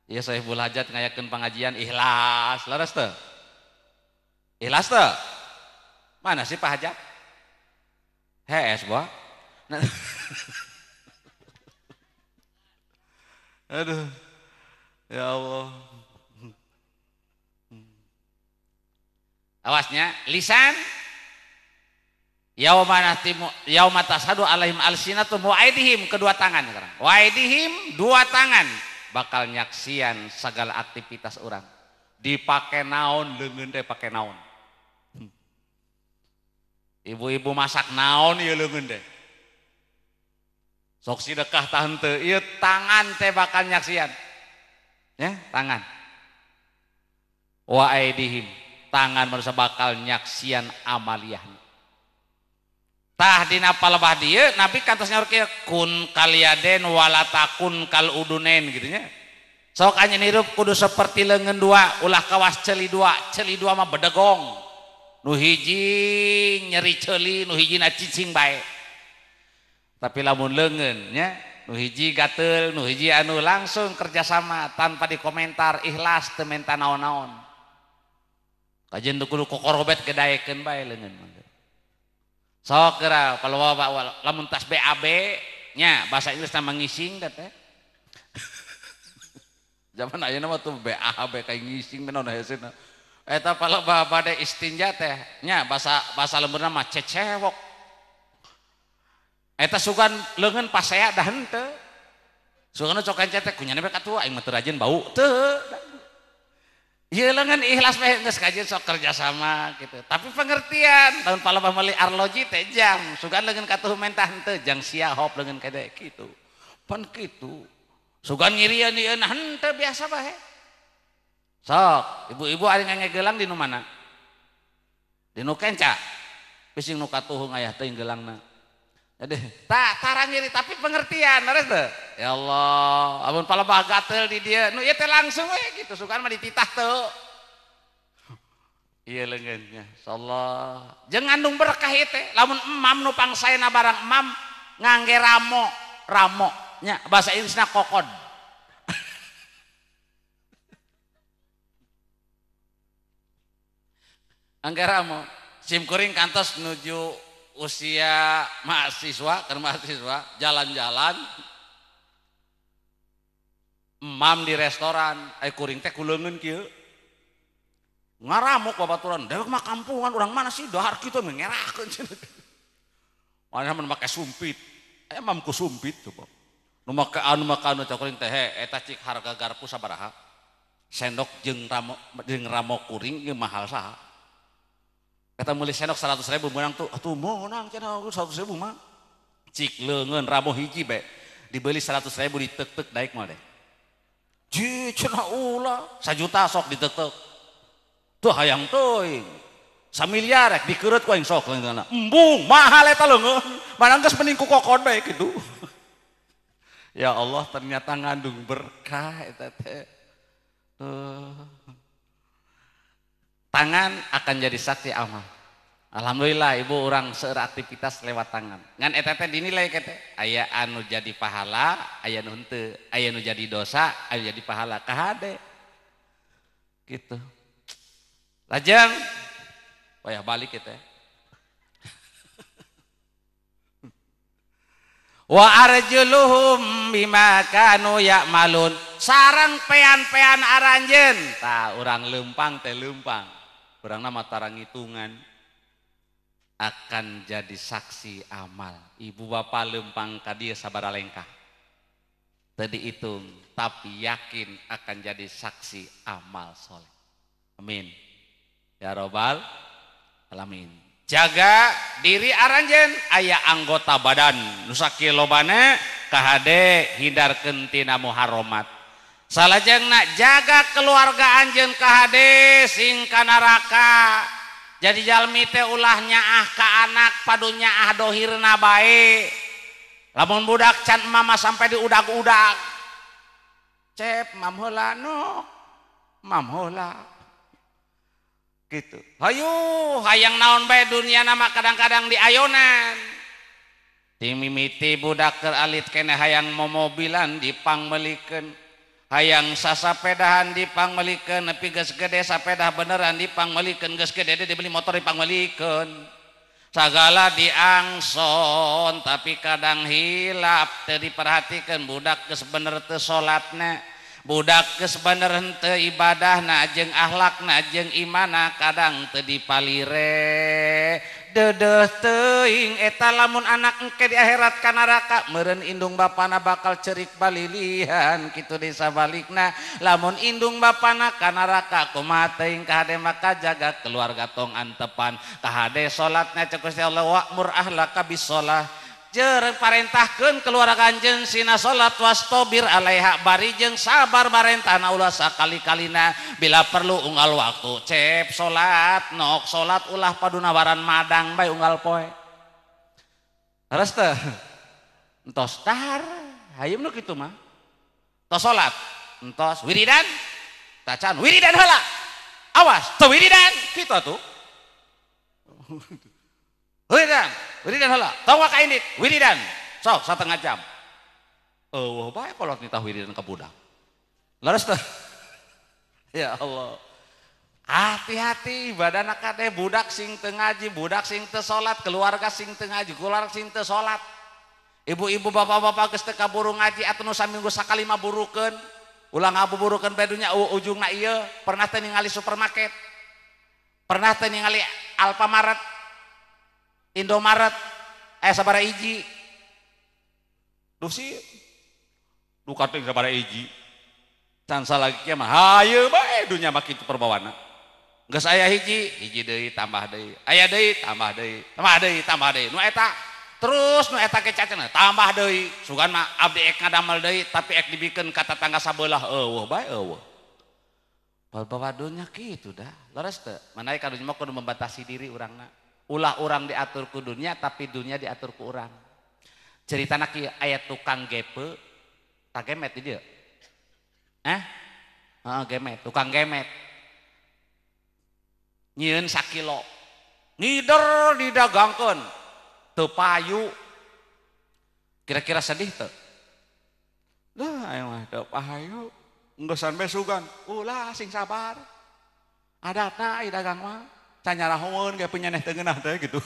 Ieu Sohibul Hajat ngayakeun pengajian ikhlas, leres teu? Ikhlas teu? Mana sih Pak Hajat? Hees boa. Aduh, ya Allah. Awasnya lisan yauma nahtimu yauma tashhadu alaihim alsinatum wa aidihim, kedua tangan sekarang. Wa aidihim, dua tangan bakal nyaksian segala aktivitas orang. Dipake naon leungeun teh pake naon. Ibu-ibu masak naon ieu leungeun teh. Sok sidekah tah henteu, ieu tangan teh bakal nyaksian. Ya, tangan. Wa aidihim, tangan manusia bakal nyaksian amaliyahna. Tah dina palebah dieu Nabi kantos nyaur kieu kun kaliaden wala takun kal udunen gitu nya. Sok anjeun hirup kudu seperti leungeun dua, ulah kawas ceuli dua, ceuli dua mah bedegong. Nu hiji nyeri ceuli, nu hijina cicing bae. Tapi lamun leungeun nya, nu hiji gatel, nu hiji anu langsung kerjasama tanpa dikomentar, ikhlas teu menta naon-naon. Kajen kudu kokorobet gedaekeun bae leungeun. Sok geura kalau lamun tas BAB nya bahasa Inggrisna mangising da teh. Zaman ayeuna mah tuh BAB kayak ngising naon hesena. Eta palebah bade istinja teh nya bahasa bahasa lemburna mah cecewok. Eta sugan leungeun pasea dah henteu. Sugan cokan cetek kunyana be katua aing mah teu rajin bau teu. Ieu leungeun ikhlas we geus kajeun sok kerja sama gitu. Tapi pengertian tahun palebah meuli arloji teh jam, sugan leungeun katuh mentah henteu jang sia hop leungeun kade kitu. Pan kitu. Sugan ngirieun ieu henteu biasa bae. Sok, ibu-ibu ari ngange gelang di nu mana? Di nu kenca. Bising nu katuh ngayah teuing gelangna. Jadi tak tarang ngiri tapi pengertian leres teu? Ya Allah, amun palebah gatel di dieu, nu ieu teh langsung we gitu, sugan mah dititah teu. Ieu leungeun nya, insyaallah. Jeung ngandung berkah ieu teh, lamun emam nu pangsaena barang emam ngangge ramo, ramo nya bahasa Inggrisna kokod. Angge ramo, sim kuring kantos nuju usia mahasiswa, kan mahasiswa jalan-jalan emam di restoran, kuring teh kuleungeun kieu. Ngaramuk babaturan, dewek mah kampungan urang mana sih dahar kitu ngerakeun cenah. Mana mun make sumpit, emam ku sumpit coba. Nu make anu make anu kuring teh eta cik harga garpu sabaraha? Sendok jeung ramo kuring ieu mahal saha? Kata meuli sendok 100.000 meunang tuh, atuh meunang cenah 100.000 mah. Cik leungeun ramo hiji be dibeli 100.000 ditek-tek daek mah deh. Ji cenah ulah 1 juta sok ditek-tek. Tuh hayang teuing. 1 miliar rek dikeureut ku aing sok leungeunna. Embung mahal eta leungeun. Mana geus mending ku kokon bae kitu. Ya Allah ternyata ngandung berkah eta teh. Tuh. Tangan akan jadi saksi amal. Alhamdulillah ibu orang seueur aktivitas lewat tangan. Ngan eta teh dinilai kete aya anu jadi pahala, aya nu henteu, aya nu jadi dosa, aya jadi pahala kahade. Gitu. Lajeng wayah balik kita. Wa arjuluhum bima kanu ya'malun. Sareng pean-pean aranjeun. Tah urang leumpang teh leumpang. Urang nama tarang hitungan akan jadi saksi amal. Ibu bapak lempang ka dieu sabaraha lengkah. Teu dihitung tapi yakin akan jadi saksi amal soleh. Amin. Ya robbal Kelamin. Jaga diri aranjeun aya anggota badan nu sakieu lobana kahade hindarkeun tina muharramat. Salajengna jaga keluarga anjeun kahade sing ka neraka. Jadi jalmi teh ulah nyaah ka anak padu nyaah dohirna bae. Lamun budak can mama sampai diudag-udag. Cep mam heula no. Mam heula. Gitu. Hayu hayang naon bae dunia nama kadang-kadang diayonan. Timimiti budak keur alit keneh hayang momobilan dipangmelikeun. Hayang sasapedahan dipangmelikeun nepi geus gede sapedah beneran dipangmelikeun geus gede dibeli motor dipangmelikeun. Sagala diangson tapi kadang hilap teu diperhatikeun budak geus bener teu salatna. Budak geus bener henteu ibadahna jeung akhlakna jeung imana kadang teu dipalire. Deudeuh teuing eta lamun anak engke di akhirat ka neraka meureun indung bapana bakal cerik balilihan kitu di sabalikna lamun indung bapana ka neraka kumaha teuing kahade maka jaga keluarga tong antepan kahade salatna cek Gusti Allah wa'mur ahlaka bis-shalah. Jeung parentahkeun keluarga anjeun sina salat wastobir alaiha bari jeung sabar marentahna ulah sakali-kalina bila perlu unggal waktu cep salat nok salat ulah padunawaran madang bae unggal poe. Leres teu? Entos dahar hayem nu kitu mah. Tos salat, entos wiridan, tacan wiridan heula. Awas teu wiridan kitu atuh. Wiridan, wiridan heula. Tong waka indit, wiridan. Sok satengah jam. Eueuh bae kolot nitah wiridan ka budak. Leres teh? Ya Allah. Hati-hati badana kade budak sing teu ngaji, budak sing teu salat, keluarga sing teu ngaji, keluarga sing teu salat. Ibu-ibu bapak-bapak geus teu kaburu ngaji atuh nu saminggu sakali mah burukeun. Ulah ngabuburukeun bae dunya ujungna ieu, pernah teu ningali supermarket. Pernah teu ningali Alfamart. Indomaret sabaraha hiji duh sih duh kating sabaraha hiji can salagi kieu mah hayu bae dunya mah kitu perbawana geus aya hiji hiji deui tambah deui aya deui tambah deui tambah deui tambah deui nu eta terus nu eta ge cacenna tambah deui sugan mah abdi ek ngadamel deui tapi ek dibikeun ka tatangga sabelah eueuh bae eueuh bawa dunya kitu dah leres teu manae ka dunya mah kudu membatasi diri urangna. Ulah orang diatur ku dunia tapi dunia diatur ku orang. Ceritana kieu aya tukang gepe tak gemet di dieu. Heeh gemet, tukang gemet. Nyieun sakilo. Ngider didagangkeun. Teu payu. Kira-kira sedih teu? Lah aya mah teu payu. Enggeus bae sugan. Ulah sing sabar. Adatna ieu dagang mah. Nyarahoeun ge penyaneh teu ngeunah teh gitu.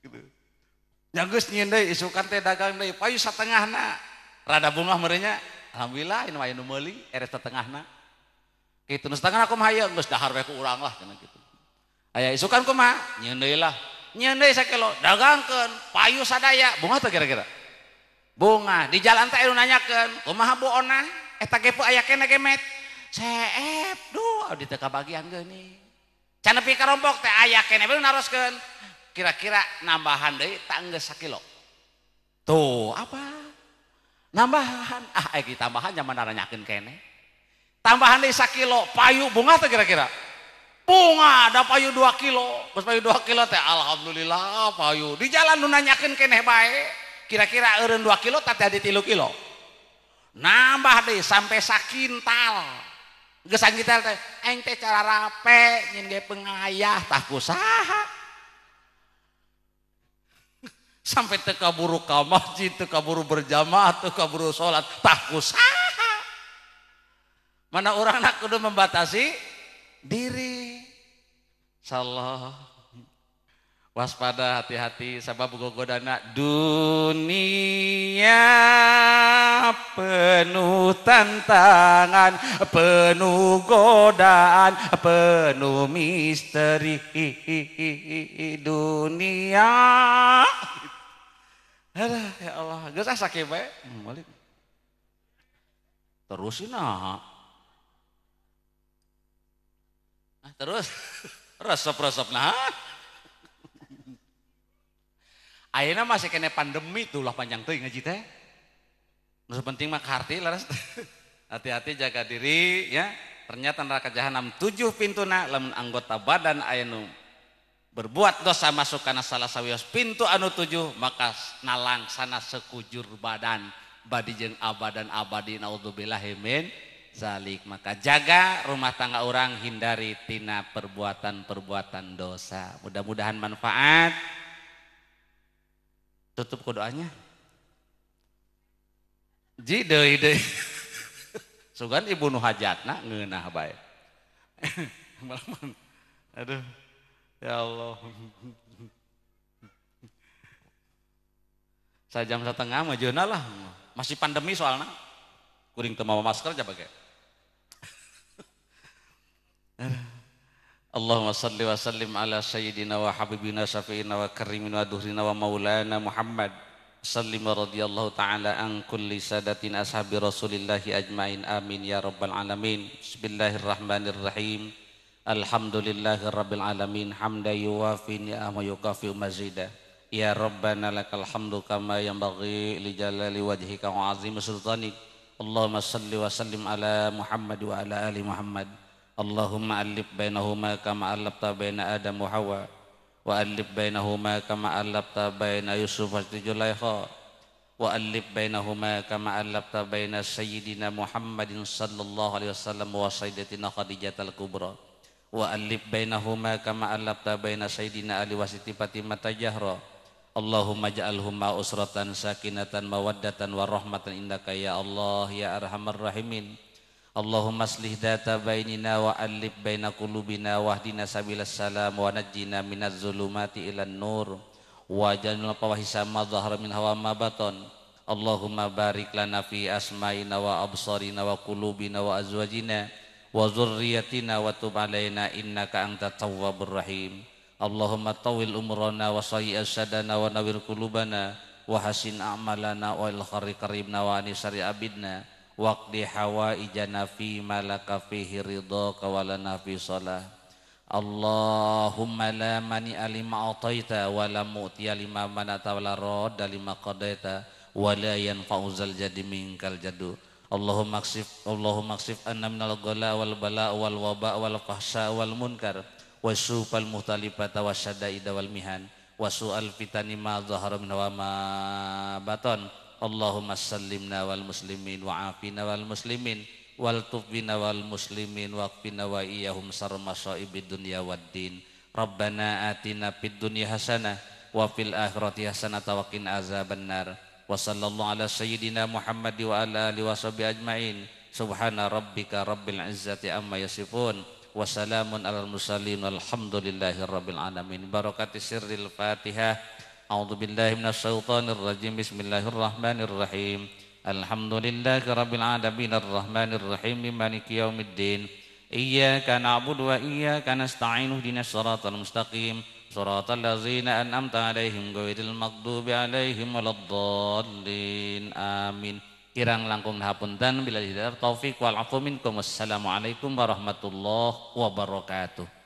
Gitu. Nya geus nyieun deui isukan teh dagang deui payu satengahna. Rada bungah meureun nya. Alhamdulillah ini mah aya nu meuli eres satengahna. Kitu nu satengahna kumaha ieu geus dahar we ku urang lah cenah kitu. Aya isukan kumaha? Nyieun deui lah. Nyieun deui sakilo dagangkeun payu sadaya. Bungah teh kira-kira? Bungah. Di jalan teh anu nanyakeun, kumaha Bu Onah? Eta gepe aya keneh gemet. Seep, duh, abdi teu kabagian geuning. Can nepi ka rompok teh aya keneh bae naroskeun. Kira-kira nambahan deui tak geus sakilo. Tuh, apa? Nambahan. Ah, aya tambahan nyaman naranyakeun keneh. Tambahan deui sakilo, payu bunga teh kira-kira. Bunga da payu 2 kilo. Geus payu 2 kilo teh alhamdulillah payu. Di jalan nu nanyakeun keneh bae. Kira-kira eureun 2 kilo teh jadi 3 kilo. Nambah deui sampai sakintal. Geus sakintal teh aing teh cara rape nyin ge pengayah tah ku saha. Sampai teu kaburu ka masjid, teu kaburu berjamaah, teu kaburu salat, tah ku saha. Mana urang nak kudu membatasi diri. Insyaallah. Waspada hati-hati sabab gogodana dunia penuh tantangan, penuh godaan, penuh misteri dunia. Aduh, ya Allah, geus asa kieu bae. Balik. Terusin ah. Terus resep-resep nah. Ayeuna masih kena pandemi tuh lah panjang teuing ngaji teh. Nu penting mah kaharti laras. Hati-hati jaga diri ya. Ternyata neraka jahanam 7 pintuna lamun anggota badan aya nu berbuat dosa masuk kana salah sawios pintu anu 7 maka nalangsana sekujur badan badi jeung abadan abadi naudzubillahi min zalik. Maka jaga rumah tangga orang, hindari tina perbuatan-perbuatan dosa. Mudah-mudahan manfaat. Tutup ku doanya. Ji deui deui. Sugan ibu nu hajatna ngeunah bae. Aduh. Ya Allah. Sajam setengah majeuna lah. Masih pandemi soalna. Kuring teu mawa masker aja bage. Allahumma salli wa sallim ala sayyidina wa habibina syafi'ina wa karimina wa duhrina wa maulana Muhammad. Sallim radhiyallahu ta'ala an kulli sadatin ashabi rasulillahi ajmain amin ya rabbal alamin. Bismillahirrahmanirrahim. Alhamdulillahi rabbil alamin hamda yuwafi ni'ama yukafi mazida. Ya rabbana lakal hamdu kama yanbaghi li jalali wajhika wa azimi sultanik. Allahumma salli wa sallim ala Muhammad wa ala ali Muhammad. Allahumma alif bainahuma kama alafta baina Adam wa Hawa wa alif bainahuma kama alafta baina Yusuf wa Zulaikha wa alif bainahuma kama alafta baina sayyidina Muhammadin sallallahu alaihi wasallam wa sayyidatina Khadijatul Kubra wa alif bainahuma kama alafta baina sayyidina Ali wa Siti Fatimah Jahra. Allahumma ja'alhuma usratan sakinatan mawaddatan wa rahmatan indaka ya Allah ya arhamar rahimin. Allahumma aslih data bainina wa alif baina qulubina wahdina sabilas salam wa najjina minaz zulumati ilan nur wa jalna fawahisa ma dhahara min hawa ma baton. Allahumma barik lana fi asma'ina wa absarina wa qulubina wa azwajina wa dzurriyyatina wa tub alaina innaka antat tawwabur rahim. Allahumma tawil umrana wa sayyi asadana wa nawwir qulubana wa hasin a'malana wa il khari karibna wa anisari abidna waqdi hawaijana fi ma laka fihi ridhaka wa lana fi salah. Allahumma la mani'a lima a'taita wa la mu'tiya lima mana'ta wa la radda lima qadaita wa la yanfa'u zal jadi minkal jadu. Allahumma aksif anna minal ghala wal bala wal waba wal fahsya wal munkar wasufal muhtalifata wasyadaida wal mihan wasu'al fitani ma dhahara minha wa ma baton. Allahumma sallimna wal muslimin wa afina wal muslimin wal tufbina wal muslimin waqfina wa iyyahum sarr masaibid dunya waddin. Rabbana atina fid dunya hasanah wa fil akhirati hasanah wa qina azabannar. Wa sallallahu ala sayyidina Muhammad wa ala alihi washabihi ajmain. Subhana rabbika rabbil izzati amma yasifun wa salamun alal mursalin walhamdulillahi rabbil alamin. Barakati sirril Fatihah. A'udzu billahi minasyaitonir rajim. Bismillahirrahmanirrahim. Alhamdulillahi rabbil alamin arrahmanir rahim maliki yaumiddin. Iyyaka na'budu wa iyyaka nasta'in ihdinas siratal mustaqim siratal ladzina an'amta 'alaihim ghairil maghdubi 'alaihim waladdallin. Amin. Kirang langkung hapunten bila hidayah taufik wal afu minkum. Wassalamualaikum warahmatullahi wabarakatuh.